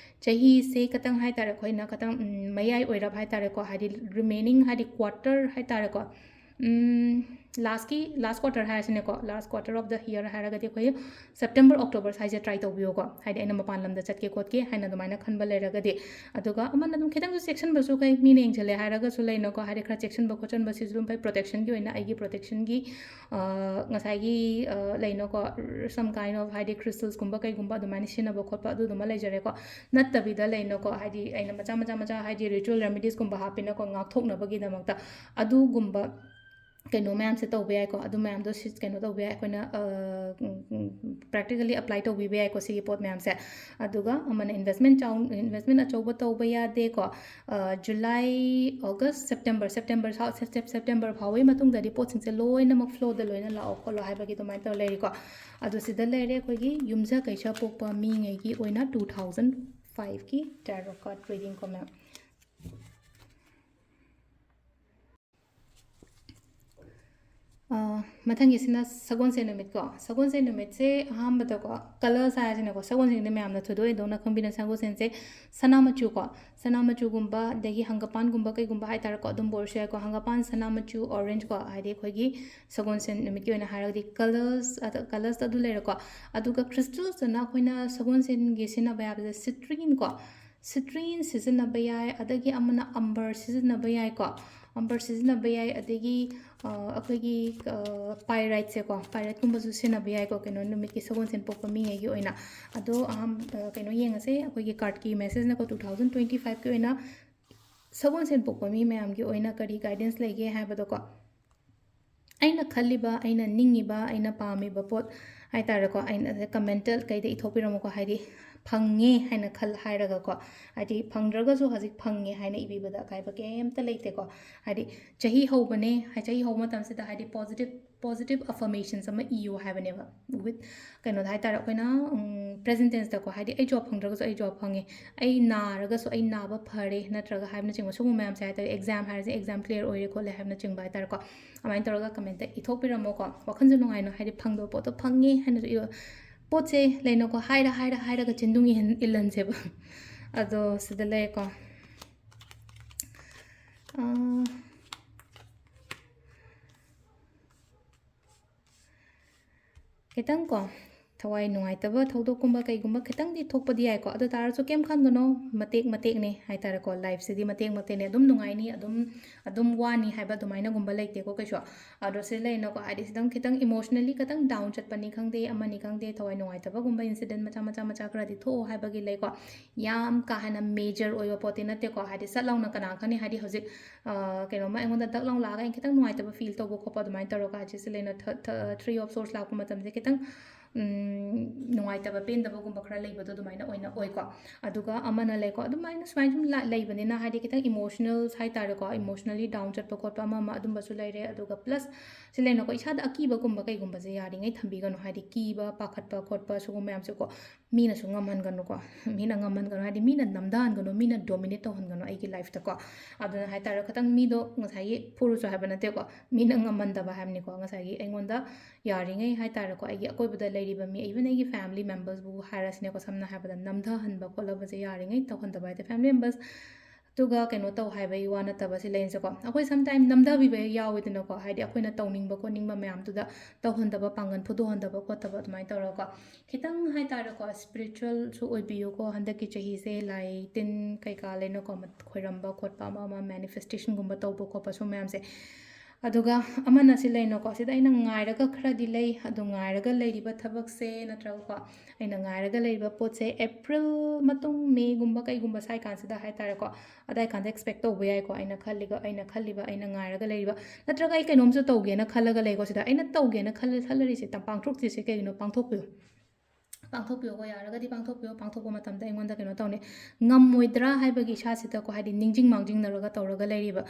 ꯆꯍꯤꯁꯦ ꯈꯇꯪ ꯍꯥꯏꯇꯥꯔꯦ, ꯑꯩꯈꯣꯏꯅ ꯈꯇꯪ, ꯎꯝ, ꯃꯌꯥꯏ ꯑꯣꯏꯔꯞ ꯍꯥꯏꯇꯥꯔꯦꯀꯣ, ꯍꯥꯏꯗꯤ ꯔꯤꯃꯦꯅꯤꯡ ꯍꯥꯏꯗꯤ ꯀ꯭ꯋꯥꯇꯔ ꯍꯥꯏꯇꯥꯔꯦꯀꯣ, ꯎꯝ, ꯂꯥꯁꯀꯤ, ꯂꯥꯁ ꯀ꯭ꯋꯥꯇꯔ ꯍꯥꯏꯔꯁꯤꯅꯦꯀꯣ, last quarter of the year ꯍꯥꯏꯔꯒꯗꯤ ꯑꯩꯈꯣꯏ ꯁꯦꯞꯇꯦꯝꯕꯔ, ꯑꯣꯛꯇꯣꯕꯔ ꯁ꯭ꯋꯥꯏꯁꯦ ꯇ꯭ꯔꯥꯏ ꯇꯧꯕꯤꯌꯨꯀꯣ꯫ ꯍꯥꯏꯗꯤ ꯑꯩꯅ ꯃꯄꯥꯟ ꯂꯝꯗ ꯆꯠꯀꯦ ꯈꯣꯠꯀꯦ ꯍꯥꯏꯅ ꯑꯗꯨꯃꯥꯏꯅ ꯈꯟꯕ ꯂꯩꯔꯒꯗꯤ꯫ ꯑꯗꯨꯒ ꯑꯃꯅ ꯑꯗꯨꯝ ꯈꯤꯇꯪꯁꯨ ꯆꯦꯛꯁꯤꯟꯕꯁꯨ ꯐꯩ, ꯃꯤꯅ ꯌꯦꯡꯁꯤꯜꯂꯦ ꯍꯥꯏꯔꯒꯁꯨ ꯂꯩꯅꯀꯣ, ꯍꯥꯏꯗꯤ ꯈꯔ ꯆꯦꯛꯁꯤꯟꯕ ꯈꯣꯠꯆꯟꯕꯁꯤꯁꯨ ꯑꯗꯨꯝ ꯐꯩ꯫ ꯄ꯭ꯔꯣꯇꯦꯛꯁꯟꯒꯤ ꯑꯣꯏꯅ, ꯑꯩꯒꯤ ꯄ꯭ꯔꯣꯇꯦꯛꯁꯟꯒꯤ, ꯑ, ꯉꯁꯥꯏꯒꯤ, ꯑ, ꯂꯩꯅꯀꯣ, some kind of, ꯍꯥꯏꯗꯤ crystals ꯀꯨꯝꯕ ꯀꯩꯒꯨꯝꯕ ꯑꯗꯨꯃꯥꯏꯅ ꯁꯤꯖꯤꯟꯅꯕ ꯈꯣꯠꯄ ꯑꯗꯨꯗꯨꯃ ꯂꯩꯖꯔꯦꯀꯣ꯫ ꯅꯠꯇꯕꯤꯗ ꯂꯩꯅꯀꯣ, ꯍꯥꯏꯗꯤ ꯑꯩꯅ ꯃꯆꯥ ꯃꯆꯥ ꯃꯆꯥ, ꯍꯥꯏꯗꯤ ritual remedies ꯀꯨꯝꯕ ꯍꯥꯞꯄꯤꯅꯀꯣ, ꯉꯥꯛꯊꯣꯛꯅꯕꯒꯤꯗꯃꯛꯇ꯫ ꯑꯗꯨꯒꯨꯝꯕ ꯀꯩꯅꯣ ꯃꯌꯥꯝꯁꯦ ꯇꯧꯕ ꯌꯥꯏꯀꯣ꯫ ꯑꯗꯨ ꯃꯌꯥꯝꯗꯣ ꯁꯤ-, ꯀꯩꯅꯣ ꯇꯧꯕ ꯌꯥꯏ, ꯑꯩꯈꯣꯏꯅ, ꯑ, ꯎꯝ, ꯎꯝ, practically apply ꯇꯧꯕꯤꯕ ꯌꯥꯏꯀꯣ, ꯁꯤꯒꯤ ꯄꯣꯠ ꯃꯌꯥꯝꯁꯦ꯫ ꯑꯗꯨꯒ ꯑꯃꯅ investment ꯆꯥꯎ-, investment ꯑꯆꯧꯕ ꯇꯧꯕ ꯌꯥꯗꯦꯀꯣ꯫ ꯑ, ꯖꯨꯂꯥꯏ, ꯑꯣꯒꯁ, ꯁꯦꯞꯇꯦꯝꯕꯔ, ꯁꯦꯞꯇꯦꯝꯕꯔ ꯁꯥ-, ꯁꯦꯞ-, ꯁꯦꯞ-, ꯁꯦꯞꯇꯦꯝꯕꯔ ꯐꯥꯎꯕꯒꯤ ꯃꯇꯨꯡꯗꯗꯤ ꯄꯣꯠꯁꯤꯡꯁꯦ ꯂꯣꯏꯅꯃꯛ flow ꯗ ꯂꯣꯏꯅ ꯂꯥꯛꯑꯣ ꯈꯣꯠꯂꯣ ꯍꯥꯏꯕꯒꯤ ꯑꯗꯨꯃꯥꯏꯅ ꯇꯧꯔ ꯂꯩꯔꯤꯀꯣ꯫ ꯑꯗꯨ ꯁꯤꯗ ꯂꯩꯔꯦ ꯑꯩꯈꯣꯏꯒꯤ ꯌꯨꯝꯖ ꯀꯩꯁꯥ ꯄꯣꯛꯄ ꯃꯤꯉꯩꯒꯤ ꯑꯣꯏꯅ two thousand five ꯀꯤ tarot card reading ꯀꯣ, ꯃꯌꯥꯝ꯫ ꯑ, ꯃꯊꯪꯒꯤꯁꯤꯅ ꯁꯒꯣꯜꯁꯦꯟ ꯅꯨꯃꯤꯠꯀꯣ꯫ ꯁꯒꯣꯜꯁꯦꯟ ꯅꯨꯃꯤꯠꯁꯦ ꯑꯍꯥꯟꯕꯗꯀꯣ, colours ꯍꯥꯏꯔꯁꯤꯅꯀꯣ, ꯁꯒꯣꯜꯁꯦꯟꯗꯤ ꯃꯌꯥꯝꯅ ꯊꯣꯏꯗꯣꯛ ꯍꯦꯟꯗꯣꯛꯅ ꯈꯪꯕꯤꯅ, ꯁꯒꯣꯜꯁꯦꯟꯁꯦ ꯁꯅꯥ ꯃꯆꯨꯀꯣ, ꯁꯅꯥ ꯃꯆꯨꯒꯨꯝꯕ, ꯑꯗꯒꯤ ꯍꯪꯒꯄꯥꯟꯒꯨꯝꯕ ꯀꯩꯒꯨꯝꯕ ꯍꯥꯏꯇꯥꯔꯦꯀꯣ, ꯑꯗꯨꯝꯕ ꯑꯣꯏꯔꯁꯨ ꯌꯥꯏꯀꯣ꯫ ꯍꯪꯒꯄꯥꯟ, ꯁꯅꯥ ꯃꯆꯨ, orange ꯀꯣ, ꯍꯥꯏꯗꯤ ꯑꯩꯈꯣꯏꯒꯤ ꯁꯒꯣꯜꯁꯦꯟ ꯅꯨꯃꯤꯠꯀꯤ ꯑꯣꯏꯅ ꯍꯥꯏꯔꯒꯗꯤ colours, ꯑꯗ colours ꯇ ꯑꯗꯨ ꯂꯩꯔꯦꯀꯣ꯫ ꯑꯗꯨꯒ crystals ꯇꯅ ꯑꯩꯈꯣꯏꯅ ꯁꯒꯣꯜꯁꯦꯟꯒꯤ ꯁꯤꯖꯤꯟꯅꯕ ꯌꯥꯕꯁꯦ citrine ꯀꯣ, citrine ꯁꯤꯖꯤꯟꯅꯕ ꯌꯥꯏ, ꯑꯗꯒꯤ ꯑꯃꯅ amber ꯁꯤꯖꯤꯟꯅꯕ ꯌꯥꯏꯀꯣ, amber ꯁꯤꯖꯤꯟꯅꯕ ꯌꯥꯏ, ꯑꯗꯒꯤ, ꯑ, ꯑꯩꯈꯣꯏꯒꯤ, ꯑ, pyrite ꯁꯦꯀꯣ, pyrite ꯀꯨꯝꯕꯁꯨ ꯁꯤꯖꯤꯟꯅꯕ ꯌꯥꯏꯀꯣ, ꯀꯩꯅꯣ, ꯅꯨꯃꯤꯠꯀꯤ ꯁꯒꯣꯜꯁꯦꯟ ꯄꯣꯛꯄ ꯃꯤꯉꯩꯒꯤ ꯑꯣꯏꯅ꯫ ꯑꯗꯣ ꯑꯍꯥꯟ-, ꯑ, ꯀꯩꯅꯣ ꯌꯦꯡꯉꯁꯦ, ꯑꯩꯈꯣꯏꯒꯤ card ꯀꯤ message ꯅꯀꯣ, two thousand twenty five ꯀꯤ ꯑꯣꯏꯅ ꯁꯒꯣꯜꯁꯦꯟ ꯄꯣꯛꯄ ꯃꯤ ꯃꯌꯥꯝꯒꯤ ꯑꯣꯏꯅ ꯀꯔꯤ guidance ꯂꯩꯒꯦ ꯍꯥꯏꯕꯗꯣꯀꯣ꯫ ꯑꯩꯅ ꯈꯜꯂꯤꯕ, ꯑꯩꯅ ꯅꯤꯡꯉꯤꯕ, ꯑꯩꯅ ꯄꯥꯝꯃꯤꯕ ꯄꯣꯠ ꯍꯥꯏꯇꯥꯔꯦꯀꯣ, ꯑꯩꯅ comment ꯀꯩꯗ ꯏꯊꯣꯛꯄꯤꯔꯝꯃꯨꯀꯣ, ꯍꯥꯏꯗꯤ ꯐꯪꯉꯦ ꯍꯥꯏꯅ ꯈꯜ-, ꯍꯥꯏꯔꯒꯀꯣ, ꯍꯥꯏꯗꯤ ꯐꯪꯗ꯭ꯔꯒꯁꯨ ꯍꯧꯖꯤꯛ ꯐꯪꯉꯦ ꯍꯥꯏꯅ ꯏꯕꯤꯕꯗ ꯑꯀꯥꯏꯕ ꯀꯩꯝꯇ ꯂꯩꯇꯦꯀꯣ꯫ ꯍꯥꯏꯗꯤ ꯆꯍꯤ ꯍꯧꯕꯅꯦ, ꯍꯥꯏ-, ꯆꯍꯤ ꯍꯧꯕ ꯃꯇꯝꯁꯤꯗ ꯍꯥꯏꯗꯤ positive, positive affirmations ꯑꯃ ꯏꯌꯨ ꯍꯥꯏꯕꯅꯦꯕ꯫ With ꯀꯩꯅꯣꯗ ꯍꯥꯏꯇꯥꯔꯦ, ꯑꯩꯈꯣꯏꯅ, ꯎꯝ, present tense ꯇꯀꯣ, ꯍꯥꯏꯗꯤ ꯑꯩ job ꯐꯪꯗ꯭ꯔꯒꯁꯨ ꯑꯩ job ꯐꯪꯉꯦ, ꯑꯩ ꯅꯥꯔꯒꯁꯨ ꯑꯩ ꯅꯥꯕ ꯐꯔꯦ, ꯅꯠꯇ꯭ꯔꯒ ꯍꯥꯏꯕꯅꯆꯤꯡꯕ ꯁꯤꯒꯨꯝꯕ ꯃꯌꯥꯝꯁꯦ ꯍꯥꯏꯇꯥꯔꯦ, exam ꯍꯥꯏꯔꯁꯦ, exam clear ꯑꯣꯏꯔꯦ ꯈꯣꯠꯂꯦ ꯍꯥꯏꯕꯅꯆꯤꯡꯕ ꯍꯥꯏꯇꯥꯔꯦꯀꯣ꯫ ꯑꯗꯨꯃꯥꯏꯅ ꯇꯧꯔꯒ comment ꯏꯊꯣꯛꯄꯤꯔꯝꯃꯣꯀꯣ꯫ ꯋꯥꯈꯜꯁꯨ ꯅꯨꯡꯉꯥꯏꯅ, ꯍꯥꯏꯗꯤ ꯐꯪꯗꯕ ꯄꯣꯠꯇꯣ ꯐꯪꯉꯦ ꯍꯥꯏꯅꯁꯨ ꯏꯌꯣ꯫ ꯄꯣꯠꯁꯦ ꯂꯩꯅꯀꯣ, ꯍꯥꯏꯔ, ꯍꯥꯏꯔ, ꯍꯥꯏꯔꯒ ꯆꯤꯟꯗꯨꯡ ꯏꯍꯟ-, ꯏꯜꯍꯟꯁꯦꯕ꯫ ꯑꯗꯣ ꯁꯤꯗ ꯂꯩꯔꯦꯀꯣ꯫ ꯑꯥ, ꯈꯤꯇꯪ ꯀꯣ, ꯊꯋꯥꯏ ꯅꯨꯡꯉꯥꯏꯇꯕ ꯊꯧꯗꯣꯛꯀꯨꯝꯕ ꯀꯩꯒꯨꯝꯕ ꯈꯤꯇꯪꯗꯤ ꯊꯣꯛꯄꯗꯤ ꯌꯥꯏꯀꯣ, ꯑꯗꯨ ꯇꯥꯔꯁꯨ ꯀꯩꯝ ꯈꯟꯒꯅꯣ, ꯃꯇꯦꯛ ꯃꯇꯦꯛꯅꯤ ꯍꯥꯏꯇꯥꯔꯦꯀꯣ꯫ Lifeꯁꯤꯗꯤ ꯃꯇꯦꯛ ꯃꯇꯦꯛꯅꯤ, ꯑꯗꯨꯝ ꯅꯨꯡꯉꯥꯏꯅꯤ, ꯑꯗꯨꯝ ꯑꯗꯨꯝ ꯋꯥꯅꯤ ꯍꯥꯏꯕ ꯑꯗꯨꯃꯥꯏꯅꯒꯨꯝꯕ ꯂꯩꯇꯦꯀꯣ ꯀꯩꯁꯨ꯫ ꯑꯗꯣ ꯁꯤ ꯂꯩꯅꯀꯣ, ꯍꯥꯏꯗꯤ ꯁꯤꯗꯪ ꯈꯤꯇꯪ emotionally ꯈꯤꯇꯪ down ꯆꯠꯄꯅꯤ ꯈꯪꯗꯦ, ꯑꯃꯅꯤ ꯈꯪꯗꯦ, ꯊꯋꯥꯏ ꯅꯨꯡꯉꯥꯏꯇꯕꯒꯨꯝꯕ incident ꯃꯆꯥ ꯃꯆꯥ ꯃꯆꯥ ꯈꯔꯗꯤ ꯊꯣꯛꯑꯣ ꯍꯥꯏꯕꯒꯤ ꯂꯩꯀꯣ꯫ ꯌꯥꯝ ꯀꯥ ꯍꯦꯟꯅ major ꯑꯣꯏꯕ ꯄꯣꯠꯇꯤ ꯅꯠꯇꯦꯀꯣ, ꯍꯥꯏꯗꯤ ꯁꯠ ꯂꯥꯎꯅ ꯀꯅꯥ ꯈꯪꯅꯤ, ꯍꯥꯏꯗꯤ ꯍꯧꯖꯤꯛ ꯑ, ꯀꯩꯅꯣꯝꯃ ꯑꯩꯉꯣꯟꯗ ꯗꯛ ꯂꯥꯎ ꯂꯥꯛꯑꯒ ꯑꯩꯅ ꯈꯤꯇꯪ ꯅꯨꯡꯉꯥꯏꯇꯕ feel ꯇꯧꯕ ꯈꯣꯠꯄ ꯑꯗꯨꯃꯥꯏꯅ ꯇꯧꯔꯒ, ꯍꯥꯏꯗꯤ ꯁꯤ ꯂꯩꯅ th- th- Three of Swords ꯂꯥꯛꯄ ꯃꯇꯝꯁꯦ ꯈꯤꯇꯪ ꯎꯝ, ꯅꯨꯡꯉꯥꯏꯇꯕ ꯄꯦꯟꯗꯕꯒꯨꯝꯕ ꯈꯔ ꯂꯩꯕꯗꯣ ꯑꯗꯨꯃꯥꯏꯅ ꯑꯣꯏꯅ ꯑꯣꯏꯀꯣ꯫ ꯑꯗꯨꯒ ꯑꯃꯅ ꯂꯩꯀꯣ, ꯑꯗꯨꯃꯥꯏꯅ ꯁꯨꯃꯥꯏꯅ ꯁꯨꯝ ꯂꯥ- ꯂꯩꯕꯅꯤꯅ, ꯍꯥꯏꯗꯤ ꯈꯤꯇꯪ emotionals ꯍꯥꯏꯇꯥꯔꯦꯀꯣ, emotionally down ꯆꯠꯄ ꯈꯣꯠꯄ ꯑꯃ ꯑꯃ ꯑꯗꯨꯝꯕꯁꯨ ꯂꯩꯔꯦ꯫ ꯑꯗꯨꯒ plus ꯁꯤ ꯂꯩꯅꯀꯣ, ꯏꯁꯥꯗ ꯑꯀꯤꯕꯒꯨꯝꯕ ꯀꯩꯒꯨꯝꯕꯁꯦ ꯌꯥꯔꯤꯉꯩ ꯊꯝꯕꯤꯒꯅꯨ, ꯍꯥꯏꯗꯤ ꯀꯤꯕ ꯄꯥꯈꯠꯄ ꯈꯣꯠꯄ ꯁꯤꯒꯨꯝꯕ ꯃꯌꯥꯝꯁꯦꯀꯣ ꯃꯤꯅꯁꯨ ꯉꯝꯍꯟꯒꯅꯨꯀꯣ꯫ ꯃꯤꯅ ꯉꯝꯍꯟꯒꯅꯨ ꯍꯥꯏꯗꯤ ꯃꯤꯅ ꯅꯝꯊꯍꯟꯒꯅꯨ, ꯃꯤꯅ dominate ꯇꯧꯍꯟꯒꯅꯨ ꯑꯩꯒꯤ lifeꯇꯀꯣ꯫ ꯑꯗꯨꯅ ꯍꯥꯏꯇꯥꯔꯦ, ꯈꯤꯇꯪ ꯃꯤꯗꯣ ꯉꯁꯥꯏꯒꯤ ꯐꯨꯔꯨꯁꯨ ꯍꯥꯏꯕ ꯅꯠꯇꯦꯀꯣ, ꯃꯤꯅ ꯉꯝꯍꯟꯗꯕ ꯍꯥꯏꯕꯅꯤꯀꯣ꯫ ꯉꯁꯥꯏꯒꯤ ꯑꯩꯉꯣꯟꯗ ꯌꯥꯔꯤꯉꯩ ꯍꯥꯏꯇꯥꯔꯦꯀꯣ, ꯑꯩꯒꯤ ꯑꯀꯣꯏꯕꯗ ꯂꯩꯔꯤꯕ ꯃꯤ, even ꯑꯩꯒꯤ family membersꯕꯨ ꯍꯥꯏꯔꯁꯤꯅꯦꯀꯣ, ꯁꯝꯅ ꯍꯥꯏꯔꯕꯗ ꯅꯝꯊꯍꯟꯕ ꯈꯣꯠꯂꯕꯁꯦ ꯌꯥꯔꯤꯉꯩ ꯇꯧꯍꯟꯗꯕ ꯍꯥꯏꯇꯥꯔꯦ꯫ Family members ꯑꯗꯨꯒ ꯀꯩꯅꯣ ꯇꯧ ꯍꯥꯏꯕꯒꯤ ꯋꯥ ꯅꯠꯇꯕ ꯁꯤ ꯂꯩꯅꯁꯦꯀꯣ꯫ ꯑꯩꯈꯣꯏ sometime ꯅꯝꯊꯕꯤꯕ ꯍꯦꯛ ꯌꯥꯎꯋꯦꯗꯅꯀꯣ, ꯍꯥꯏꯗꯤ ꯑꯩꯈꯣꯏꯅ ꯇꯧꯅꯤꯡꯕ ꯈꯣꯠꯅꯤꯡꯕ ꯃꯌꯥꯝꯗꯨꯗ ꯇꯧꯍꯟꯗꯕ, ꯄꯥꯡꯒꯜ ꯐꯨꯗꯣꯛꯍꯟꯗꯕ ꯈꯣꯠꯇꯕ ꯑꯗꯨꯃꯥꯏꯅ ꯇꯧꯔꯒꯀꯣ꯫ ꯈꯤꯇꯪ ꯍꯥꯏꯇꯥꯔꯦꯀꯣ, spiritualꯁꯨ ꯑꯣꯏꯕꯤꯌꯨꯀꯣ꯫ ꯍꯟꯗꯛꯀꯤ ꯆꯍꯤꯁꯦ ꯂꯥꯏ ꯇꯤꯟ ꯀꯩꯀꯥ ꯂꯩꯅꯀꯣ, ꯃ- ꯈꯣꯏꯔꯝꯕ ꯈꯣꯠꯄ, ꯑꯃ ꯑꯃ manifestationꯒꯨꯝꯕ ꯇꯧꯕ ꯈꯣꯠꯄ ꯁꯨꯝ ꯃꯌꯥꯝꯁꯦ꯫ ꯑꯗꯨꯒ ꯑꯃꯅ ꯁꯤ ꯂꯩꯅꯀꯣ, ꯁꯤꯗ ꯑꯩꯅ ꯉꯥꯏꯔꯒ ꯈꯔꯗꯤ ꯂꯩ, ꯑꯗꯣ ꯉꯥꯏꯔꯒ ꯂꯩꯔꯤꯕ ꯊꯕꯛꯁꯦ ꯅꯠꯇ꯭ꯔꯒꯀꯣ, ꯑꯩꯅ ꯉꯥꯏꯔꯒ ꯂꯩꯔꯤꯕ ꯄꯣꯠꯁꯦ April ꯃꯇꯨꯡ, Mayꯒꯨꯝꯕ ꯀꯩꯒꯨꯝꯕ ꯁ꯭ꯋꯥꯏ ꯀꯥꯟꯁꯤꯗ ꯍꯥꯏꯇꯥꯔꯦꯀꯣ, ꯑꯗꯥꯏ ꯀꯥꯟꯗ expect ꯇꯧꯕ ꯌꯥꯏꯀꯣ꯫ ꯑꯩꯅ ꯈꯜꯂꯤꯒ ꯑꯩꯅ ꯈꯜꯂꯤꯕ, ꯑꯩꯅ ꯉꯥꯏꯔꯒ ꯂꯩꯔꯤꯕ, ꯅꯠꯇ꯭ꯔꯒ ꯑꯩ ꯀꯩꯅꯣꯝꯁꯨ ꯇꯧꯒꯦꯅ ꯈꯜꯂꯒ ꯂꯩꯀꯣ, ꯁꯤꯗ ꯑꯩꯅ ꯇꯧꯒꯦꯅ ꯈꯜ- ꯈꯜꯂꯔꯤꯁꯦ ꯇ- ꯄꯥꯡꯊꯣꯛꯇ꯭ꯔꯤꯁꯦ ꯀꯩꯒꯤꯅꯣ? ꯄꯥꯡꯊꯣꯛꯄꯤꯌꯨ꯫ ꯄꯥꯡꯊꯣꯛꯄꯤꯌꯨꯀꯣ, ꯌꯥꯔꯒꯗꯤ ꯄꯥꯡꯊꯣꯛꯄꯤꯌꯨ꯫ ꯄꯥꯡꯊꯣꯛꯄ ꯃꯇꯝꯗ ꯑꯩꯉꯣꯟꯗ ꯀꯩꯅꯣ ꯇꯧꯅꯤ, ꯉꯝꯃꯣꯏꯗ꯭ꯔꯥ ꯍꯥꯏꯕꯒꯤ ꯏꯁꯥꯁꯤꯗꯀꯣ, ꯍꯥꯏꯗꯤ ꯅꯤꯡꯁꯤꯡ ꯃꯥꯡꯖꯤꯡꯅꯔꯒ ꯇꯧꯔꯒ ꯂꯩꯔꯤꯕ꯫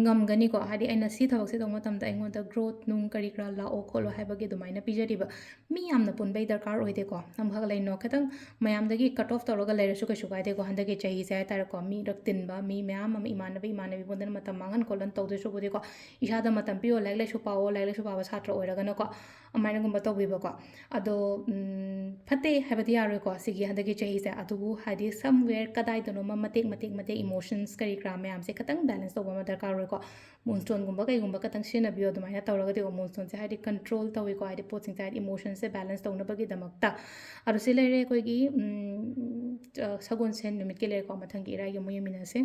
ꯉꯝꯒꯅꯤꯀꯣ, ꯍꯥꯏꯗꯤ ꯑꯩꯅ ꯁꯤ ꯊꯕꯛꯁꯦ ꯇꯧꯕ ꯃꯇꯝꯗ ꯑꯩꯉꯣꯟꯗ growth ꯅꯨꯡ ꯀꯔꯤ ꯀꯔꯥ ꯂꯥꯛꯑꯣ ꯈꯣꯠꯂꯣ ꯍꯥꯏꯕꯒꯤ ꯑꯗꯨꯃꯥꯏꯅ ꯄꯤꯖꯔꯤꯕ꯫ ꯃꯤ ꯌꯥꯝꯅ ꯄꯨꯟꯕꯩ ꯗꯔꯀꯥꯔ ꯑꯣꯏꯗꯦꯀꯣ꯫ ꯑꯃꯈꯛ ꯂꯩꯅꯣ, ꯈꯤꯇꯪ ꯃꯌꯥꯝꯗꯒꯤ cut off ꯇꯧꯔꯒ ꯂꯩꯔꯁꯨ ꯀꯩꯁꯨ ꯀꯥꯏꯗꯦꯀꯣ꯫ ꯍꯟꯗꯛꯀꯤ ꯆꯍꯤꯁꯦ ꯍꯥꯏꯇꯥꯔꯦꯀꯣ, ꯃꯤ ꯔꯛ ꯇꯤꯟꯕ, ꯃꯤ ꯃꯌꯥꯝ ꯑꯃ, ꯏꯃꯥꯟꯅꯕ ꯏꯃꯥꯟꯅꯕꯤ ꯄꯨꯟꯗꯅ ꯃꯇꯝ ꯃꯥꯡꯍꯟ ꯈꯣꯠꯍꯟ ꯇꯧꯗꯣꯏ ꯁꯔꯨꯛꯄꯨꯗꯤꯀꯣ, ꯏꯁꯥꯗ ꯃꯇꯝ ꯄꯤꯌꯣ, ꯂꯥꯏꯔꯤꯛ ꯂꯥꯏꯁꯨ ꯄꯥꯎꯑꯣ, ꯂꯥꯏꯔꯤꯛ ꯂꯥꯏꯁꯨ ꯄꯥꯕ ꯁꯥꯇ꯭ꯔ ꯑꯣꯏꯔꯒꯅꯀꯣ, ꯑꯗꯨꯃꯥꯏꯅꯒꯨꯝꯕ ꯇꯧꯕꯤꯕꯀꯣ꯫ ꯑꯗꯣ ꯎꯝ, ꯐꯠꯇ ꯅꯠꯇꯦ ꯍꯥꯏꯕꯗꯤ ꯌꯥꯔꯣꯏꯀꯣ ꯁꯤꯒꯤ ꯍꯟꯗꯛꯀꯤ ꯆꯍꯤꯁꯦ꯫ ꯑꯗꯨꯕꯨ ꯍꯥꯏꯗꯤ somewhere ꯀꯗꯥꯏꯗꯅꯣꯃ ꯃꯇꯦꯛ ꯃꯇꯦꯛ ꯃꯇꯦꯛ emotions ꯀꯔꯤ ꯀꯔꯥ ꯃꯌꯥꯝꯁꯦ ꯈꯤꯇꯪ balance ꯇꯧꯕ ꯑꯃ ꯗꯔꯀꯥꯔ ꯑꯣꯏꯀꯣ꯫ Moonstoneꯒꯨꯝꯕ ꯀꯩꯒꯨꯝꯕ ꯈꯤꯇꯪ ꯁꯤꯖꯤꯟꯅꯕꯤꯌꯣ꯫ ꯑꯗꯨꯃꯥꯏꯅ ꯇꯧꯔꯒꯗꯤꯀꯣ moonstoneꯁꯦ ꯍꯥꯏꯗꯤ control ꯇꯧꯋꯤꯀꯣ, ꯍꯥꯏꯗꯤ ꯄꯣꯠꯁꯤꯡꯁꯦ ꯍꯥꯏꯗꯤ emotionsꯁꯦ balance ꯇꯧꯅꯕꯒꯤꯗꯃꯛꯇ꯫ ꯑꯗꯣ ꯁꯤ ꯂꯩꯔꯦ ꯑꯩꯈꯣꯏꯒꯤ, ꯎꯝ, ꯑ, ꯁꯒꯣꯜꯁꯦꯟ ꯅꯨꯃꯤꯠꯀꯤ ꯂꯩꯔꯦꯀꯣ꯫ ꯃꯊꯪꯒꯤ ꯏꯔꯥꯏꯒꯤ ꯑꯃꯨꯛ ꯌꯦꯡꯃꯤꯟꯅꯁꯦ꯫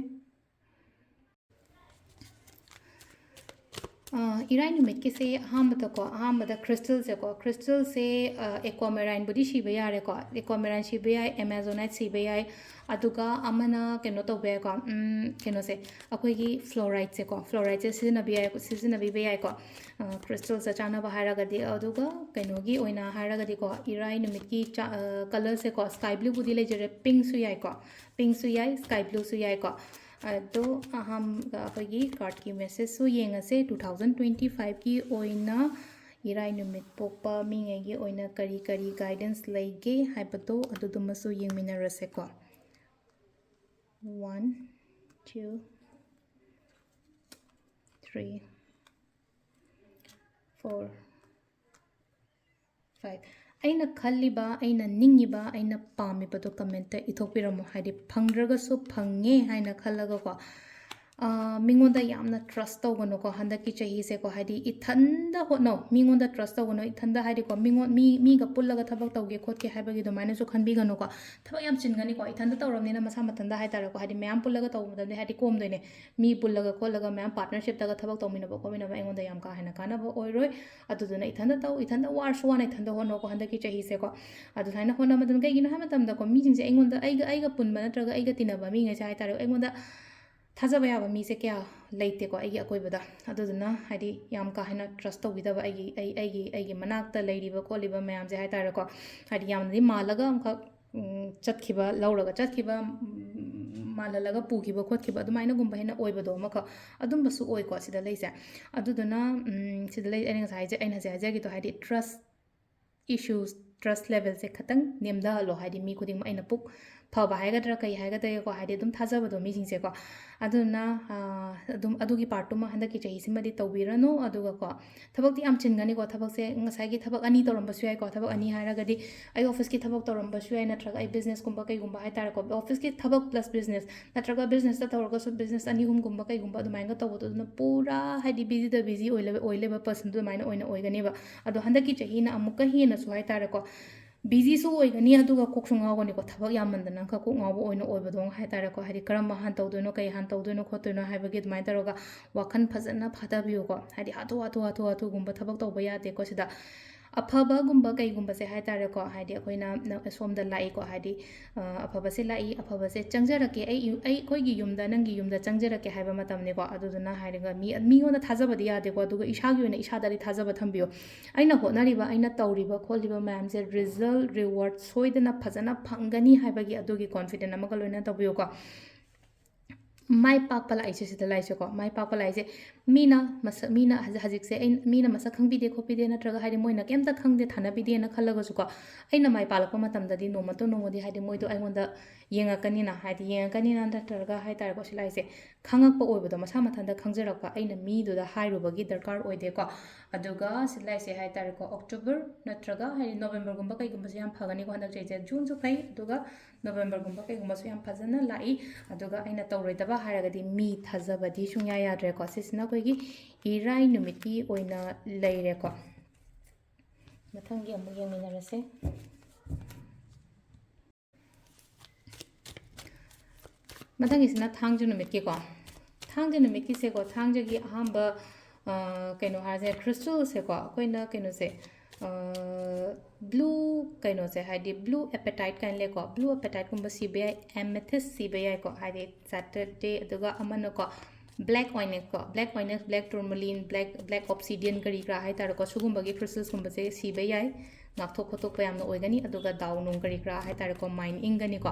ꯑ, ꯏꯔꯥꯏ ꯅꯨꯃꯤꯠꯀꯤꯁꯦ ꯑꯍꯥꯟꯕꯗꯀꯣ, ꯑꯍꯥꯟꯕꯗ crystalꯁꯦꯀꯣ, crystalꯁꯦ, ꯑ, aquamarine ꯕꯨꯗꯤ ꯁꯤꯕ ꯌꯥꯔꯦꯀꯣ, aquamarine ꯁꯤꯕ ꯌꯥꯏ, amazonite ꯁꯤꯕ ꯌꯥꯏ, ꯑꯗꯨꯒ ꯑꯃꯅ ꯀꯩꯅꯣ ꯇꯧꯕ ꯌꯥꯏꯀꯣ, ꯎꯝ, ꯀꯩꯅꯣꯁꯦ, ꯑꯩꯈꯣꯏꯒꯤ fluorideꯁꯦꯀꯣ, fluorideꯁꯦ ꯁꯤꯖꯤꯟꯅꯕ ꯌꯥꯏ, ꯁꯤꯖꯤꯟꯅꯕꯤꯕ ꯌꯥꯏꯀꯣ, ꯑ, crystalꯁꯦ ꯆꯥꯟꯅꯕ ꯍꯥꯏꯔꯒꯗꯤ꯫ ꯑꯗꯨꯒ ꯀꯩꯅꯣꯒꯤ ꯑꯣꯏꯅ ꯍꯥꯏꯔꯒꯗꯤꯀꯣ, ꯏꯔꯥꯏ ꯅꯨꯃꯤꯠꯀꯤ ꯆꯥ-, ꯑ, colourꯁꯦꯀꯣ, sky blueꯕꯨꯗꯤ ꯂꯩꯖꯔꯦ, pinkꯁꯨ ꯌꯥꯏꯀꯣ, pinkꯁꯨ ꯌꯥꯏ, sky blueꯁꯨ ꯌꯥꯏꯀꯣ꯫ ꯑꯗꯣ ꯑꯍꯥꯟꯕ ꯑꯩꯈꯣꯏꯒꯤ cardꯀꯤ messageꯁꯨ ꯌꯦꯡꯉꯁꯦ꯫ Two thousand twenty fiveꯀꯤ ꯑꯣꯏꯅ ꯏꯔꯥꯏ ꯅꯨꯃꯤꯠ ꯄꯣꯛꯄ ꯃꯤꯉꯩꯒꯤ ꯑꯣꯏꯅ ꯀꯔꯤ ꯀꯔꯤ guidance ꯂꯩꯒꯦ ꯍꯥꯏꯕꯗꯣ ꯑꯗꯨꯗꯨꯃꯁꯨ ꯌꯦꯡꯃꯤꯟꯅꯔꯁꯦꯀꯣ꯫ One, two, three, four, five꯫ ꯑꯩꯅ ꯈꯜꯂꯤꯕ, ꯑꯩꯅ ꯅꯤꯡꯉꯤꯕ, ꯑꯩꯅ ꯄꯥꯝꯃꯤꯕꯗꯣ commentꯇ ꯏꯊꯣꯛꯄꯤꯔꯝꯃꯣ꯫ ꯍꯥꯏꯗꯤ ꯐꯪꯗ꯭ꯔꯒꯁꯨ ꯐꯪꯉꯦ ꯍꯥꯏꯅ ꯈꯜꯂꯒꯀꯣ, ꯑ, ꯃꯤꯉꯣꯟꯗ ꯌꯥꯝꯅ trust ꯇꯧꯒꯅꯨꯀꯣ ꯍꯟꯗꯛꯀꯤ ꯆꯍꯤꯁꯦꯀꯣ꯫ ꯍꯥꯏꯗꯤ ꯏꯊꯟꯗ ꯍꯣꯠꯅꯧ, ꯃꯤꯉꯣꯟꯗ trust ꯇꯧꯒꯅꯨ꯫ ꯏꯊꯟꯗ ꯍꯥꯏꯗꯤꯀꯣ, ꯃꯤꯉꯣꯟ-, ꯃꯤ, ꯃꯤꯒ ꯄꯨꯜꯂꯒ ꯊꯕꯛ ꯇꯧꯒꯦ ꯈꯣꯠꯀꯦ ꯍꯥꯏꯕꯒꯤ ꯑꯗꯨꯃꯥꯏꯅꯁꯨ ꯈꯟꯕꯤꯒꯅꯨꯀꯣ꯫ ꯊꯕꯛ ꯌꯥꯝ ꯆꯤꯟꯒꯅꯤꯀꯣ, ꯏꯊꯟꯗ ꯇꯧꯔꯕꯅꯤꯅ ꯃꯁꯥ ꯃꯊꯟꯇ ꯍꯥꯏꯇꯥꯔꯦꯀꯣ꯫ ꯍꯥꯏꯗꯤ ꯃꯌꯥꯝ ꯄꯨꯜꯂꯒ ꯇꯧꯕ ꯃꯇꯝꯗ ꯍꯥꯏꯗꯤ ꯀꯣꯝꯗꯣꯏꯅꯦ꯫ ꯃꯤ ꯄꯨꯜꯂꯒ ꯈꯣꯠꯂꯒ ꯃꯌꯥꯝ partnershipꯇꯒ ꯊꯕꯛ ꯇꯧꯃꯤꯟꯅꯕ ꯈꯣꯠꯃꯤꯟꯅꯕ ꯑꯩꯉꯣꯟꯗ ꯌꯥꯝ ꯀꯥ ꯍꯦꯟꯅ ꯀꯥꯟꯅꯕ ꯑꯣꯏꯔꯣꯏ꯫ ꯑꯗꯨꯗꯨꯅ ꯏꯊꯟꯗ ꯇꯧ, ꯏꯊꯟꯗ ꯋꯥꯔꯁꯨ ꯋꯥꯅ ꯏꯊꯟꯗ ꯍꯣꯠꯅꯧꯀꯣ ꯍꯟꯗꯛꯀꯤ ꯆꯍꯤꯁꯦꯀꯣ꯫ ꯑꯗꯨꯃꯥꯏꯅ ꯍꯣꯠꯅꯕ ꯃꯇꯝꯗ ꯀꯩꯒꯤꯅꯣ ꯍꯥꯏꯕ ꯃꯇꯝꯗꯀꯣ, ꯃꯤꯁꯤꯡꯁꯦ ꯑꯩꯉꯣꯟꯗ, ꯑꯩꯒ, ꯑꯩꯒ ꯄꯨꯟꯕ ꯅꯠꯇ꯭ꯔꯒ ꯑꯩꯒ ꯇꯤꯟꯅꯕ ꯃꯤꯉꯩꯁꯦ ꯍꯥꯏꯇꯥꯔꯦ, ꯑꯩꯉꯣꯟꯗ ꯊꯥꯖꯕ ꯌꯥꯕ ꯃꯤꯁꯦ ꯀꯌꯥ ꯂꯩꯇꯦꯀꯣ ꯑꯩꯒꯤ ꯑꯀꯣꯏꯕꯗ꯫ ꯑꯗꯨꯗꯨꯅ ꯍꯥꯏꯗꯤ ꯌꯥꯝ ꯀꯥ ꯍꯦꯟꯅ trust ꯇꯧꯕꯤꯗꯕ ꯑꯩꯒꯤ, ꯑꯩ, ꯑꯩꯒꯤ, ꯑꯩꯒꯤ ꯃꯅꯥꯛꯇ ꯂꯩꯔꯤꯕ ꯈꯣꯠꯂꯤꯕ ꯃꯌꯥꯝꯁꯦ ꯍꯥꯏꯇꯥꯔꯦꯀꯣ꯫ ꯍꯥꯏꯗꯤ ꯌꯥꯝꯅꯗꯤ ꯃꯥꯜꯂꯒ ꯑꯃꯈꯛ, ꯎꯝ, ꯆꯠꯈꯤꯕ, ꯂꯧꯔꯒ ꯆꯠꯈꯤꯕ, ꯎꯝ, ꯃꯥꯜꯍꯜꯂꯒ ꯄꯨꯈꯤꯕ ꯈꯣꯠꯈꯤꯕ ꯑꯗꯨꯃꯥꯏꯅꯒꯨꯝꯕ ꯍꯦꯟꯅ ꯑꯣꯏꯕꯗꯣ ꯑꯃꯈꯛ ꯑꯗꯨꯝꯕꯁꯨ ꯑꯣꯏꯀꯣ ꯁꯤꯗ ꯂꯩꯁꯦ꯫ ꯑꯗꯨꯗꯨꯅ, ꯎꯝ, ꯁꯤꯗ ꯂꯩ, ꯑꯩꯅ ꯉꯁꯥꯏ ꯍꯥꯏꯖ-, ꯑꯩꯅ ꯍꯧꯖꯤꯛ ꯍꯥꯏꯖꯈꯤꯗꯣ ꯍꯥꯏꯗꯤ trust issues ꯇ꯭ꯔꯁ ꯂꯦꯚꯦꯜꯁꯦ ꯈꯇꯪ ꯅꯦꯝꯊꯍꯜꯂꯣ꯫ ꯍꯥꯏꯗꯤ ꯃꯤ ꯈꯨꯗꯤꯡꯃꯛ ꯑꯩꯅ ꯄꯨꯛ ꯐꯕ ꯍꯥꯏꯒꯗ꯭ꯔꯥ ꯀꯩ ꯍꯥꯏꯒꯗꯒꯦꯀꯣ, ꯍꯥꯏꯗꯤ ꯑꯗꯨꯝ ꯊꯥꯖꯕꯗꯣ ꯃꯤꯁꯤꯡꯁꯦꯀꯣ꯫ ꯑꯗꯨꯅ ꯑꯗꯨꯝ ꯑꯗꯨꯒꯤ ꯄꯥꯔꯠꯇꯨꯃ ꯍꯟꯗꯛꯀꯤ ꯆꯍꯤꯁꯤꯃꯗꯤ ꯇꯧꯕꯤꯔꯅꯨ꯫ ꯑꯗꯨꯒꯀꯣ, ꯊꯕꯛꯇꯤ ꯌꯥꯝ ꯆꯤꯟꯒꯅꯤꯀꯣ꯫ ꯊꯕꯛꯁꯦ ꯉꯁꯥꯏꯒꯤ ꯊꯕꯛ ꯑꯅꯤ ꯇꯧꯔꯝꯕꯁꯨ ꯌꯥꯏꯀꯣ꯫ ꯊꯕꯛ ꯑꯅꯤ ꯍꯥꯏꯔꯒꯗꯤ ꯑꯩ ꯑꯣꯐꯤꯁꯀꯤ ꯊꯕꯛ ꯇꯧꯔꯝꯕꯁꯨ ꯌꯥꯏ, ꯅꯠꯇ꯭ꯔꯒ ꯑꯩ ꯕꯤꯖꯤꯅꯦꯁꯀꯨꯝꯕ ꯀꯩꯒꯨꯝꯕ ꯍꯥꯏ ꯇꯥꯔꯦꯀꯣ, ꯑꯣꯐꯤꯁꯀꯤ ꯊꯕꯛ ꯄ꯭ꯂꯁ ꯕꯤꯖꯤꯅꯦꯁ, ꯅꯠꯇ꯭ꯔꯒ ꯕꯤꯖꯤꯅꯦꯁꯇ ꯇꯧꯔꯒꯁꯨ ꯕꯤꯖꯤꯅꯦꯁ ꯑꯅꯤ ꯑꯍꯨꯝꯒꯨꯝꯕ ꯀꯩꯒꯨꯝꯕ ꯑꯗꯨꯃꯥꯏꯅ ꯇꯧꯕꯗꯣ, ꯑꯗꯨꯅ ꯄꯨꯔꯥ ꯍꯥꯏꯗꯤ ꯕꯤꯖꯤꯗ ꯕꯤꯖꯤ ꯑꯣꯏ ꯂꯩꯕ, ꯑꯣꯏ ꯂꯩꯕ ꯄꯔꯁꯟꯗꯣ ꯑꯗꯨꯃꯥꯏꯅ ꯑꯣꯏꯅ ꯑꯣꯏꯒꯅꯦꯕ꯫ ꯑꯗꯣ ꯍꯟꯗꯛꯀꯤ ꯆꯍꯤꯅ ꯑꯃꯨꯛꯀ ꯍꯦꯟꯅꯁꯨ ꯍꯥꯏ ꯇꯥꯔꯦꯀꯣ, ꯕꯤꯖꯤꯁꯨ ꯑꯣꯏꯒꯅꯤ, ꯑꯗꯨꯒ ꯀꯣꯛꯁꯨ ꯉꯥꯎꯒꯅꯤꯀꯣ꯫ ꯊꯕꯛ ꯌꯥꯝꯃꯟꯗꯅ ꯈꯔ ꯀꯣꯛ ꯉꯥꯎꯕ ꯑꯣꯏꯅ ꯑꯣꯏꯕꯗꯧꯅ ꯍꯥꯏ ꯇꯥꯔꯦꯀꯣ꯫ ꯍꯥꯏꯗꯤ ꯀꯔꯝꯕ ꯍꯥꯟꯅ ꯇꯧꯗꯣꯏꯅꯣ, ꯀꯩ ꯍꯥꯟꯅ ꯇꯧꯗꯣꯏꯅꯣ ꯈꯣꯠꯇꯣꯏꯅꯣ ꯍꯥꯏꯕꯒꯤ ꯑꯗꯨꯃꯥꯏꯅ ꯇꯧꯔꯒ ꯋꯥꯈꯜ ꯐꯖꯅ ꯐꯥꯊꯕꯤꯌꯨꯀꯣ꯫ ꯍꯥꯏꯗꯤ ꯍꯥꯊꯨ ꯍꯥꯊꯨ ꯍꯥꯊꯨ ꯍꯥꯊꯨꯒꯨꯝꯕ ꯊꯕꯛ ꯇꯧꯕ ꯌꯥꯗꯦꯀꯣ ꯁꯤꯗ꯫ ꯑꯐꯕꯒꯨꯝꯕ ꯀꯩꯒꯨꯝꯕꯁꯦ ꯍꯥꯏ ꯇꯥꯔꯦꯀꯣ, ꯍꯥꯏꯗꯤ ꯑꯩꯈꯣꯏꯅ ꯅ-, ꯁꯣꯝꯗ ꯂꯥꯛꯏꯀꯣ, ꯍꯥꯏꯗꯤ, ꯑ, ꯑꯐꯕꯁꯦ ꯂꯥꯛꯏ, ꯑꯐꯕꯁꯦ ꯆꯪꯖꯔꯛꯀꯦ, ꯑꯩ ꯌꯨ-, ꯑꯩ, ꯑꯩꯈꯣꯏꯒꯤ ꯌꯨꯝꯗ, ꯅꯪꯒꯤ ꯌꯨꯝꯗ ꯆꯪꯖꯔꯛꯀꯦ ꯍꯥꯏꯕ ꯃꯇꯝꯅꯤꯀꯣ꯫ ꯑꯗꯨꯗꯨꯅ ꯍꯥꯏꯔꯒ ꯃꯤ, ꯃꯤꯉꯣꯟꯗ ꯊꯥꯖꯕꯗꯤ ꯌꯥꯗꯦꯀꯣ, ꯑꯗꯨꯒ ꯏꯁꯥꯒꯤ ꯑꯣꯏꯅ ꯏꯁꯥꯗꯗꯤ ꯊꯥꯖꯕ ꯊꯝꯕꯤꯌꯨ꯫ ꯑꯩꯅ ꯍꯣꯠꯅꯔꯤꯕ, ꯑꯩꯅ ꯇꯧꯔꯤꯕ ꯈꯣꯠꯂꯤꯕ ꯃꯌꯥꯝꯁꯦ result, reward ꯁꯣꯏꯗꯅ ꯐꯖꯅ ꯐꯪꯒꯅꯤ ꯍꯥꯏꯕꯒꯤ ꯑꯗꯨꯒꯤ confident ꯑꯃꯒ ꯂꯣꯏꯅ ꯇꯧꯕꯤꯌꯨꯀꯣ꯫ ꯃꯥꯏ ꯄꯥꯛꯄ ꯂꯥꯛꯏꯁꯦ ꯁꯤꯗ ꯂꯥꯛꯏꯁꯦꯀꯣ꯫ ꯃꯥꯏ ꯄꯥꯛꯄ ꯂꯥꯛꯏꯁꯦ ꯃꯤꯅ ꯃꯁꯛ, ꯃꯤꯅ ꯍꯧꯖꯤꯛ, ꯍꯧꯖꯤꯛꯁꯦ ꯑꯩ, ꯃꯤꯅ ꯃꯁꯛ ꯈꯪꯕꯤꯗꯦ ꯈꯣꯠꯄꯤꯗꯦ, ꯅꯠꯇ꯭ꯔꯒ ꯍꯥꯏꯗꯤ ꯃꯣꯏꯅ ꯀꯩꯝꯇ ꯈꯪꯗꯦ ꯊꯥꯅꯕꯤꯗꯦꯅ ꯈꯜꯂꯒꯁꯨꯀꯣ, ꯑꯩꯅ ꯃꯥꯏ ꯄꯥꯛꯂꯛꯄ ꯃꯇꯝꯗꯗꯤ ꯅꯣꯡꯃꯇ ꯅꯣꯡꯃꯗꯤ ꯍꯥꯏꯗꯤ ꯃꯣꯏꯗꯣ ꯑꯩꯉꯣꯟꯗ ꯌꯦꯡꯉꯛꯀꯅꯤꯅ, ꯍꯥꯏꯗꯤ ꯌꯦꯡꯉꯛꯀꯅꯤꯅ ꯅꯠꯇ꯭ꯔꯒ ꯍꯥꯏ ꯇꯥꯔꯦꯀꯣ, ꯁꯤ ꯂꯥꯛꯏꯁꯦ ꯈꯪꯉꯛꯄ ꯑꯣꯏꯕꯗꯣ, ꯃꯁꯥ ꯃꯊꯟꯇ ꯈꯪꯖꯔꯛꯄ, ꯑꯩꯅ ꯃꯤꯗꯨꯗ ꯍꯥꯏꯔꯨꯕꯒꯤ ꯗꯔꯀꯥꯔ ꯑꯣꯏꯗꯦꯀꯣ꯫ ꯑꯗꯨꯒ ꯁꯤ ꯂꯥꯛꯏꯁꯦ ꯍꯥꯏ ꯇꯥꯔꯦꯀꯣ, ꯑꯣꯛꯇꯣꯕꯔ ꯅꯠꯇ꯭ꯔꯒ ꯍꯥꯏꯗꯤ ꯅꯣꯕꯦꯝꯕꯔꯒꯨꯝꯕ ꯀꯩꯒꯨꯝꯕꯁꯦ ꯌꯥꯝ ꯐꯒꯅꯤꯀꯣ꯫ ꯍꯟꯗꯛ ꯆꯍꯤꯁꯦ ꯖꯨꯟꯁꯨ ꯐꯩ, ꯑꯗꯨꯒ ꯅꯣꯕꯦꯝꯕꯔꯒꯨꯝꯕ ꯀꯩꯒꯨꯝꯕꯁꯨ ꯌꯥꯝ ꯐꯖꯅ ꯂꯥꯛꯏ꯫ ꯑꯗꯨꯒ ꯑꯩꯅ ꯇꯧꯔꯣꯏꯗꯕ ꯍꯥꯏꯔꯒꯗꯤ ꯃꯤ ꯊꯥꯖꯕꯗꯤ ꯁꯨꯡꯌꯥ ꯌꯥꯗ꯭ꯔꯦꯀꯣ꯫ ꯁꯤꯁꯤꯅ ꯑꯩꯈꯣꯏꯒꯤ ꯏꯔꯥꯏ ꯅꯨꯃꯤꯠꯀꯤ ꯑꯣꯏꯅ ꯂꯩꯔꯦꯀꯣ꯫ ꯃꯊꯪꯒꯤ ꯑꯃꯨꯛ ꯌꯦꯡꯃꯤꯟꯅꯔꯁꯦ꯫ ꯃꯊꯪꯒꯤꯁꯤꯅ ꯊꯥꯡꯖ ꯅꯨꯃꯤꯠꯀꯤꯀꯣ꯫ ꯊꯥꯡꯖ ꯅꯨꯃꯤꯠꯀꯤꯁꯦꯀꯣ, ꯊꯥꯡꯖꯒꯤ ꯑꯍꯥꯟꯕ, ꯑ, ꯀꯩꯅꯣ ꯍꯥꯏꯔꯁꯦ, ꯈ꯭ꯔꯤꯁꯇꯦꯜꯁꯦꯀꯣ, ꯑꯩꯈꯣꯏꯅ ꯀꯩꯅꯣꯁꯦ, ꯑ, blue ꯀꯩꯅꯣꯁꯦ, ꯍꯥꯏꯗꯤ blue apatite ꯀꯥꯏꯅ ꯂꯩꯀꯣ, blue apatiteꯀꯨꯝꯕ ꯁꯤꯕ ꯌꯥꯏ, amethyst ꯁꯤꯕ ꯌꯥꯏꯀꯣ, ꯍꯥꯏꯗꯤ Saturday, ꯑꯗꯨꯒ ꯑꯃꯅꯀꯣ, black onyx ꯀꯣ, black onyx, black tourmaline, black, black obsidian ꯀꯔꯤ ꯀꯔꯥ ꯍꯥꯏ ꯇꯥꯔꯦꯀꯣ, ꯁꯤꯒꯨꯝꯕꯒꯤ ꯈ꯭ꯔꯤꯁꯇꯦꯜꯁꯀꯨꯝꯕꯁꯦ ꯁꯤꯕ ꯌꯥꯏ, ꯉꯥꯛꯊꯣꯛ ꯈꯣꯠꯇꯣꯛꯄ ꯌꯥꯝꯅ ꯑꯣꯏꯒꯅꯤ꯫ ꯑꯗꯨꯒ ꯗꯥꯎ ꯅꯨꯡ ꯀꯔꯤ ꯀꯔꯥ ꯍꯥꯏ ꯇꯥꯔꯦꯀꯣ, ꯃꯥꯏꯟ ꯏꯪꯒꯅꯤꯀꯣ꯫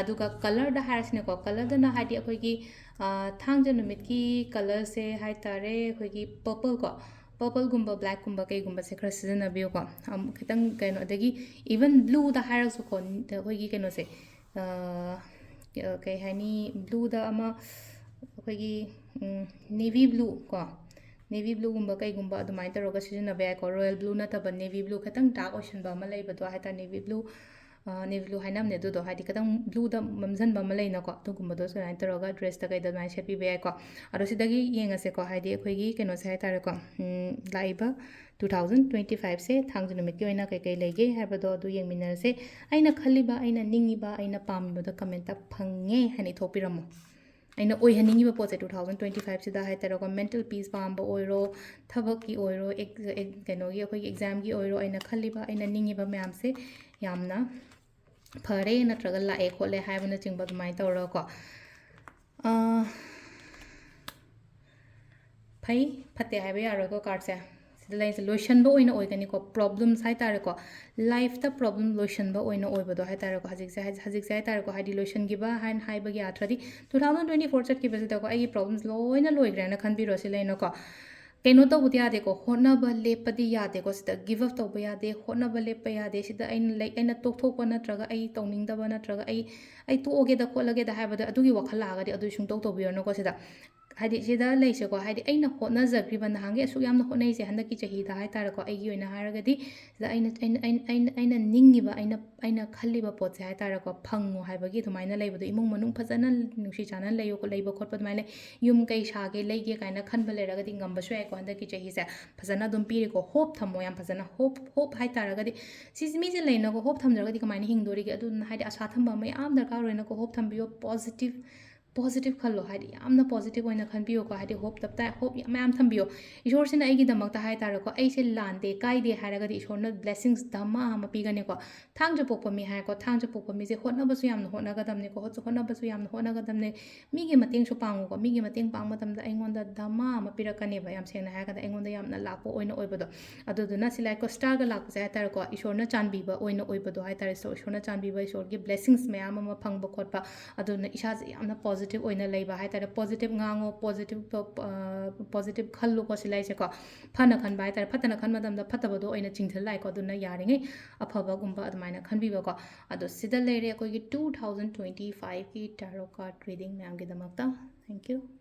ꯑꯗꯨꯒ ꯀꯂꯔꯗ ꯍꯥꯏꯔꯁꯤꯅꯦꯀꯣ, ꯀꯂꯔꯗꯅ ꯍꯥꯏꯗꯤ ꯑꯩꯈꯣꯏꯒꯤ, ꯑ, ꯊꯥꯡꯖ ꯅꯨꯃꯤꯠꯀꯤ ꯀꯂꯔꯁꯦ ꯍꯥꯏ ꯇꯥꯔꯦ, ꯑꯩꯈꯣꯏꯒꯤ purple ꯀꯣ, Purpleꯒꯨꯝꯕ, blackꯀꯨꯝꯕ, ꯀꯩꯒꯨꯝꯕꯁꯦ ꯈꯔ ꯁꯤꯖꯤꯟꯅꯕꯤꯌꯨꯀꯣ꯫ ꯑꯝ, ꯈꯤꯇꯪ ꯀꯩꯅꯣ, ꯑꯗꯒꯤ even blueꯗ ꯍꯥꯏꯔꯒꯁꯨꯀꯣ, ꯑꯩꯈꯣꯏꯒꯤ ꯀꯩꯅꯣꯁꯦ, ꯑ, ꯀꯩ ꯍꯥꯏꯅꯤ, blueꯗ ꯑꯃ ꯑꯩꯈꯣꯏꯒꯤ, ꯎꯝ, navy blue ꯀꯣ, navy blueꯒꯨꯝꯕ ꯀꯩꯒꯨꯝꯕ ꯑꯗꯨꯃꯥꯏꯅ ꯇꯧꯔꯒ ꯁꯤꯖꯤꯟꯅꯕ ꯌꯥꯏꯀꯣ꯫ Royal blue ꯅꯠꯇꯕ navy blue, ꯈꯤꯇꯪ dark ꯑꯣꯏꯁꯟꯕ ꯑꯃ ꯂꯩꯕꯗꯣ ꯍꯥꯏꯇꯥꯔꯦ, navy blue, ꯑ, navy blue ꯍꯥꯏꯅꯕꯅꯦ ꯑꯗꯨꯗꯣ, ꯍꯥꯏꯗꯤ ꯈꯤꯇꯪ blueꯗ ꯃꯝꯁꯤꯟꯕ ꯑꯃ ꯂꯩꯅꯀꯣ, ꯑꯗꯨꯒꯨꯝꯕꯗꯣ ꯁꯨꯃꯥꯏꯅ ꯇꯧꯔꯒ dressꯇ ꯀꯩꯗ ꯑꯗꯨꯃꯥꯏꯅ ꯁꯦꯠꯄꯤꯕ ꯌꯥꯏꯀꯣ꯫ ꯑꯗꯣ ꯁꯤꯗꯒꯤ ꯌꯦꯡꯉꯁꯦꯀꯣ, ꯍꯥꯏꯗꯤ ꯑꯩꯈꯣꯏꯒꯤ ꯀꯩꯅꯣꯁꯦ ꯍꯥꯏꯇꯥꯔꯦꯀꯣ, ꯎꯝ, ꯂꯥꯛꯏꯕ two thousand twenty fiveꯁꯦ ꯊꯥꯡꯖ ꯅꯨꯃꯤꯠꯀꯤ ꯑꯣꯏꯅ ꯀꯩꯀꯩ ꯂꯩꯒꯦ ꯍꯥꯏꯕꯗꯣ ꯑꯗꯨ ꯌꯦꯡꯃꯤꯟꯅꯔꯁꯦ꯫ ꯑꯩꯅ ꯈꯜꯂꯤꯕ, ꯑꯩꯅ ꯅꯤꯡꯉꯤꯕ, ꯑꯩꯅ ꯄꯥꯝꯃꯤꯕꯗ commentꯇ "ꯐꯪꯉꯦ" ꯍꯥꯏꯅ ꯏꯊꯣꯛꯄꯤꯔꯝꯃꯣ꯫ ꯑꯩꯅ ꯑꯣꯏꯍꯟꯅꯤꯡꯉꯤꯕ ꯄꯣꯠꯁꯦ two thousand twenty fiveꯁꯤꯗ ꯍꯥꯏꯇꯥꯔꯦꯀꯣ, mental peace ꯄꯥꯝꯕ ꯑꯣꯏꯔꯣ, ꯊꯕꯛꯀꯤ ꯑꯣꯏꯔꯣ, ꯑꯦꯛ-, ꯑꯦꯛ-, ꯀꯩꯅꯣꯒꯤ, ꯑꯩꯈꯣꯏꯒꯤ examꯒꯤ ꯑꯣꯏꯔꯣ, ꯑꯩꯅ ꯈꯜꯂꯤꯕ, ꯑꯩꯅ ꯅꯤꯡꯉꯤꯕ ꯃꯌꯥꯝꯁꯦ ꯌꯥꯝꯅ ꯐꯔꯦ ꯅꯠꯇ꯭ꯔꯒ ꯂꯥꯛꯑꯦ ꯈꯣꯠꯂꯦ ꯍꯥꯏꯕꯅꯆꯤꯡꯕ ꯑꯗꯨꯃꯥꯏꯅ ꯇꯧꯔꯒꯀꯣ꯫ ꯑꯥ, ꯐꯩ ꯐꯠꯇꯦ ꯍꯥꯏꯕ ꯌꯥꯔꯣꯏꯀꯣ꯫ Cardꯁꯦ ꯁꯤꯗ ꯂꯩꯔꯤꯁꯦ ꯂꯣꯏꯁꯟꯕ ꯑꯣꯏꯅ ꯑꯣꯏꯒꯅꯤꯀꯣ, problems ꯍꯥꯏꯇꯥꯔꯦꯀꯣ, lifeꯇ problem ꯂꯣꯏꯁꯟꯕ ꯑꯣꯏꯅ ꯑꯣꯏꯕꯗꯣ ꯍꯥꯏꯇꯥꯔꯦꯀꯣ꯫ ꯍꯧꯖꯤꯛꯁꯦ, ꯍꯧꯖꯤꯛꯁꯦ ꯍꯥꯏꯇꯥꯔꯦꯀꯣ, ꯍꯥꯏꯗꯤ ꯂꯣꯏꯁꯟꯈꯤꯕ ꯍꯥꯏꯅ ꯍꯥꯏꯕꯒꯤ ꯑꯥꯔꯊꯗꯤ two thousand twenty four ꯆꯠꯈꯤꯕꯁꯤꯗꯀꯣ, ꯑꯩꯒꯤ problems ꯂꯣꯏꯅ ꯂꯣꯏꯈ꯭ꯔꯦꯅ ꯈꯟꯕꯤꯔꯣ꯫ ꯁꯤ ꯂꯩꯅꯀꯣ, ꯀꯩꯅꯣ ꯇꯧꯕꯗꯤ ꯌꯥꯗꯦꯀꯣ, ꯍꯣꯠꯅꯕ ꯂꯦꯞꯄꯗꯤ ꯌꯥꯗꯦꯀꯣ, ꯁꯤꯗ give up ꯇꯧꯕ ꯌꯥꯗꯦ, ꯍꯣꯠꯅꯕ ꯂꯦꯞꯄ ꯌꯥꯗꯦ꯫ ꯁꯤꯗ ꯑꯩꯅ ꯂꯩ-, ꯑꯩꯅ ꯇꯣꯛꯊꯣꯛꯄ ꯅꯠꯇ꯭ꯔꯒ ꯑꯩ ꯇꯧꯅꯤꯡꯗꯕ ꯅꯠꯇ꯭ꯔꯒ ꯑꯩ, ꯑꯩ ꯇꯣꯛꯑꯒꯦꯗ ꯈꯣꯠꯂꯒꯦꯗ ꯍꯥꯏꯕꯗ ꯑꯗꯨꯒꯤ ꯋꯥꯈꯜ ꯂꯥꯛꯑꯒꯗꯤ ꯑꯗꯨ ꯁꯨꯡꯇꯧ ꯇꯧꯕꯤꯔꯅꯨꯀꯣ꯫ ꯁꯤꯗ ꯍꯥꯏꯗꯤ ꯁꯤꯗ ꯂꯩꯁꯦꯀꯣ, ꯍꯥꯏꯗꯤ ꯑꯩꯅ ꯍꯣꯠꯅꯖꯈ꯭ꯔꯤꯕ, ꯅꯍꯥꯟꯒꯩ ꯑꯁꯨꯛ ꯌꯥꯝꯅ ꯍꯣꯠꯅꯩꯁꯦ ꯍꯟꯗꯛꯀꯤ ꯆꯍꯤꯗ ꯍꯥꯏꯇꯥꯔꯦꯀꯣ, ꯑꯩꯒꯤ ꯑꯣꯏꯅ ꯍꯥꯏꯔꯒꯗꯤ ꯁꯤꯗ ꯑꯩꯅ, ꯑꯩꯅ, ꯑꯩꯅ, ꯑꯩꯅ, ꯑꯩꯅ ꯅꯤꯡꯉꯤꯕ, ꯑꯩꯅ, ꯑꯩꯅ ꯈꯜꯂꯤꯕ ꯄꯣꯠꯁꯦ ꯍꯥꯏꯇꯥꯔꯦꯀꯣ, ꯐꯪꯉꯣ ꯍꯥꯏꯕꯒꯤ ꯑꯗꯨꯃꯥꯏꯅ ꯂꯩꯕꯗꯣ, ꯏꯃꯨꯡ ꯃꯅꯨꯡ ꯐꯖꯅ ꯅꯨꯡꯁꯤ ꯆꯥꯟꯅꯅ ꯂꯩꯌꯨ, ꯂꯩꯕ ꯈꯣꯠꯄ ꯑꯗꯨꯃꯥꯏꯅ ꯂꯩ, ꯌꯨꯝ ꯀꯩ ꯁꯥꯒꯦ ꯂꯩꯒꯦ ꯀꯥꯏꯅ ꯈꯟꯕ ꯂꯩꯔꯒꯗꯤ ꯉꯝꯕꯁꯨ ꯌꯥꯏꯀꯣ꯫ ꯍꯟꯗꯛꯀꯤ ꯆꯍꯤꯁꯦ ꯐꯖꯅ ꯑꯗꯨꯝ ꯄꯤꯔꯤꯀꯣ, hope ꯊꯝꯃꯣ ꯌꯥꯝ ꯐꯖꯅ, hope, hope ꯍꯥꯏꯇꯥꯔꯒꯗꯤ ꯁꯤꯁꯦ ꯃꯤꯁꯦ ꯂꯩꯅꯀꯣ, hope ꯊꯝꯗ꯭ꯔꯒꯗꯤ ꯀꯃꯥꯏꯅ ꯍꯤꯡꯗꯣꯔꯤꯒꯦ? ꯑꯗꯨꯅ ꯍꯥꯏꯗꯤ ꯑꯁꯥ ꯊꯝꯕ ꯑꯃ ꯌꯥꯝ ꯗꯔꯀꯥꯔ ꯑꯣꯏꯅꯀꯣ, hope ꯊꯝꯕꯤꯌꯣ, positive, positive ꯈꯜꯂꯣ, ꯍꯥꯏꯗꯤ ꯌꯥꯝꯅ positive ꯑꯣꯏꯅ ꯈꯟꯕꯤꯌꯣꯀꯣ, ꯍꯥꯏꯗꯤ hope ꯇꯞꯇꯥꯏ, hope ꯌꯥꯝ ꯃꯌꯥꯝ ꯊꯝꯕꯤꯌꯣ꯫ ꯏꯁꯣꯔꯁꯤꯅ ꯑꯩꯒꯤꯗꯃꯛꯇ ꯍꯥꯏꯇꯥꯔꯦꯀꯣ, ꯑꯩꯁꯦ ꯂꯥꯟꯗꯦ ꯀꯥꯏꯗꯦ ꯍꯥꯏꯔꯒꯗꯤ ꯏꯁꯣꯔꯅ blessings ꯙꯃꯥ ꯑꯃ ꯄꯤꯒꯅꯤꯀꯣ꯫ ꯊꯥꯡꯖ ꯄꯣꯛꯄ ꯃꯤ ꯍꯥꯏꯀꯣ, ꯊꯥꯡꯖ ꯄꯣꯛꯄ ꯃꯤꯁꯦ ꯍꯣꯠꯅꯕꯁꯨ ꯌꯥꯝꯅ ꯍꯣꯠꯅꯒꯗꯕꯅꯤꯀꯣ, ꯍꯣꯠꯁꯨ ꯍꯣꯠꯅꯕꯁꯨ ꯌꯥꯝꯅ ꯍꯣꯠꯅꯒꯗꯕꯅꯤ꯫ ꯃꯤꯒꯤ ꯃꯇꯦꯡꯁꯨ ꯄꯥꯡꯉꯨꯀꯣ, ꯃꯤꯒꯤ ꯃꯇꯦꯡ ꯄꯥꯡꯕ ꯃꯇꯝꯗ ꯑꯩꯉꯣꯟꯗ ꯙꯃꯥ ꯑꯃ ꯄꯤꯔꯛꯀꯅꯦꯕ, ꯌꯥꯝ ꯁꯦꯡꯅ ꯍꯥꯏꯔꯀꯥꯟꯗ ꯑꯩꯉꯣꯟꯗ ꯌꯥꯝꯅ ꯂꯥꯛꯄ ꯑꯣꯏꯅ ꯑꯣꯏꯕꯗꯣ꯫ ꯑꯗꯨꯗꯨꯅ ꯁꯤ ꯂꯥꯏꯀꯣ, starꯒ ꯂꯥꯛꯄꯁꯦ ꯍꯥꯏꯇꯥꯔꯦꯀꯣ, ꯏꯁꯣꯔꯅ ꯆꯥꯟꯕꯤꯕ ꯑꯣꯏꯅ ꯑꯣꯏꯕꯗꯣ ꯍꯥꯏꯇꯥꯔꯦ꯫ So ꯏꯁꯣꯔꯅ ꯆꯥꯟꯕꯤꯕ, ꯏꯁꯣꯔꯒꯤ blessings ꯃꯌꯥꯝ ꯑꯃ ꯐꯪꯕ ꯈꯣꯠꯄ, ꯑꯗꯨꯅ ꯏꯁꯥꯁꯦ ꯌꯥꯝꯅ positive ꯑꯣꯏꯅ ꯂꯩꯕ ꯍꯥꯏ ꯇꯥꯔꯦ, positive ꯉꯥꯡꯉꯣ, positive positive ꯈꯜꯂꯨꯀꯣ꯫ ꯁꯤ ꯂꯥꯏꯁꯦꯀꯣ, ꯐꯅ ꯈꯟꯕ ꯍꯥꯏ ꯇꯥꯔꯦ, ꯐꯠꯇꯅ ꯈꯟꯕ ꯃꯇꯝꯗ ꯐꯠꯇꯕꯗꯣ ꯑꯣꯏꯅ ꯆꯤꯡꯁꯤꯜ ꯂꯥꯛꯑꯦꯀꯣ꯫ ꯑꯗꯨꯅ ꯌꯥꯔꯤꯉꯩ ꯑꯐꯕꯒꯨꯝꯕ ꯑꯗꯨꯃꯥꯏꯅ ꯈꯟꯕꯤꯕꯀꯣ꯫ ꯑꯗꯣ ꯁꯤꯗ ꯂꯩꯔꯦ ꯑꯩꯈꯣꯏꯒꯤ two thousand twenty five ꯀꯤ tarot card reading ꯃꯌꯥꯝꯒꯤꯗꯃꯛꯇ꯫ Thank you꯫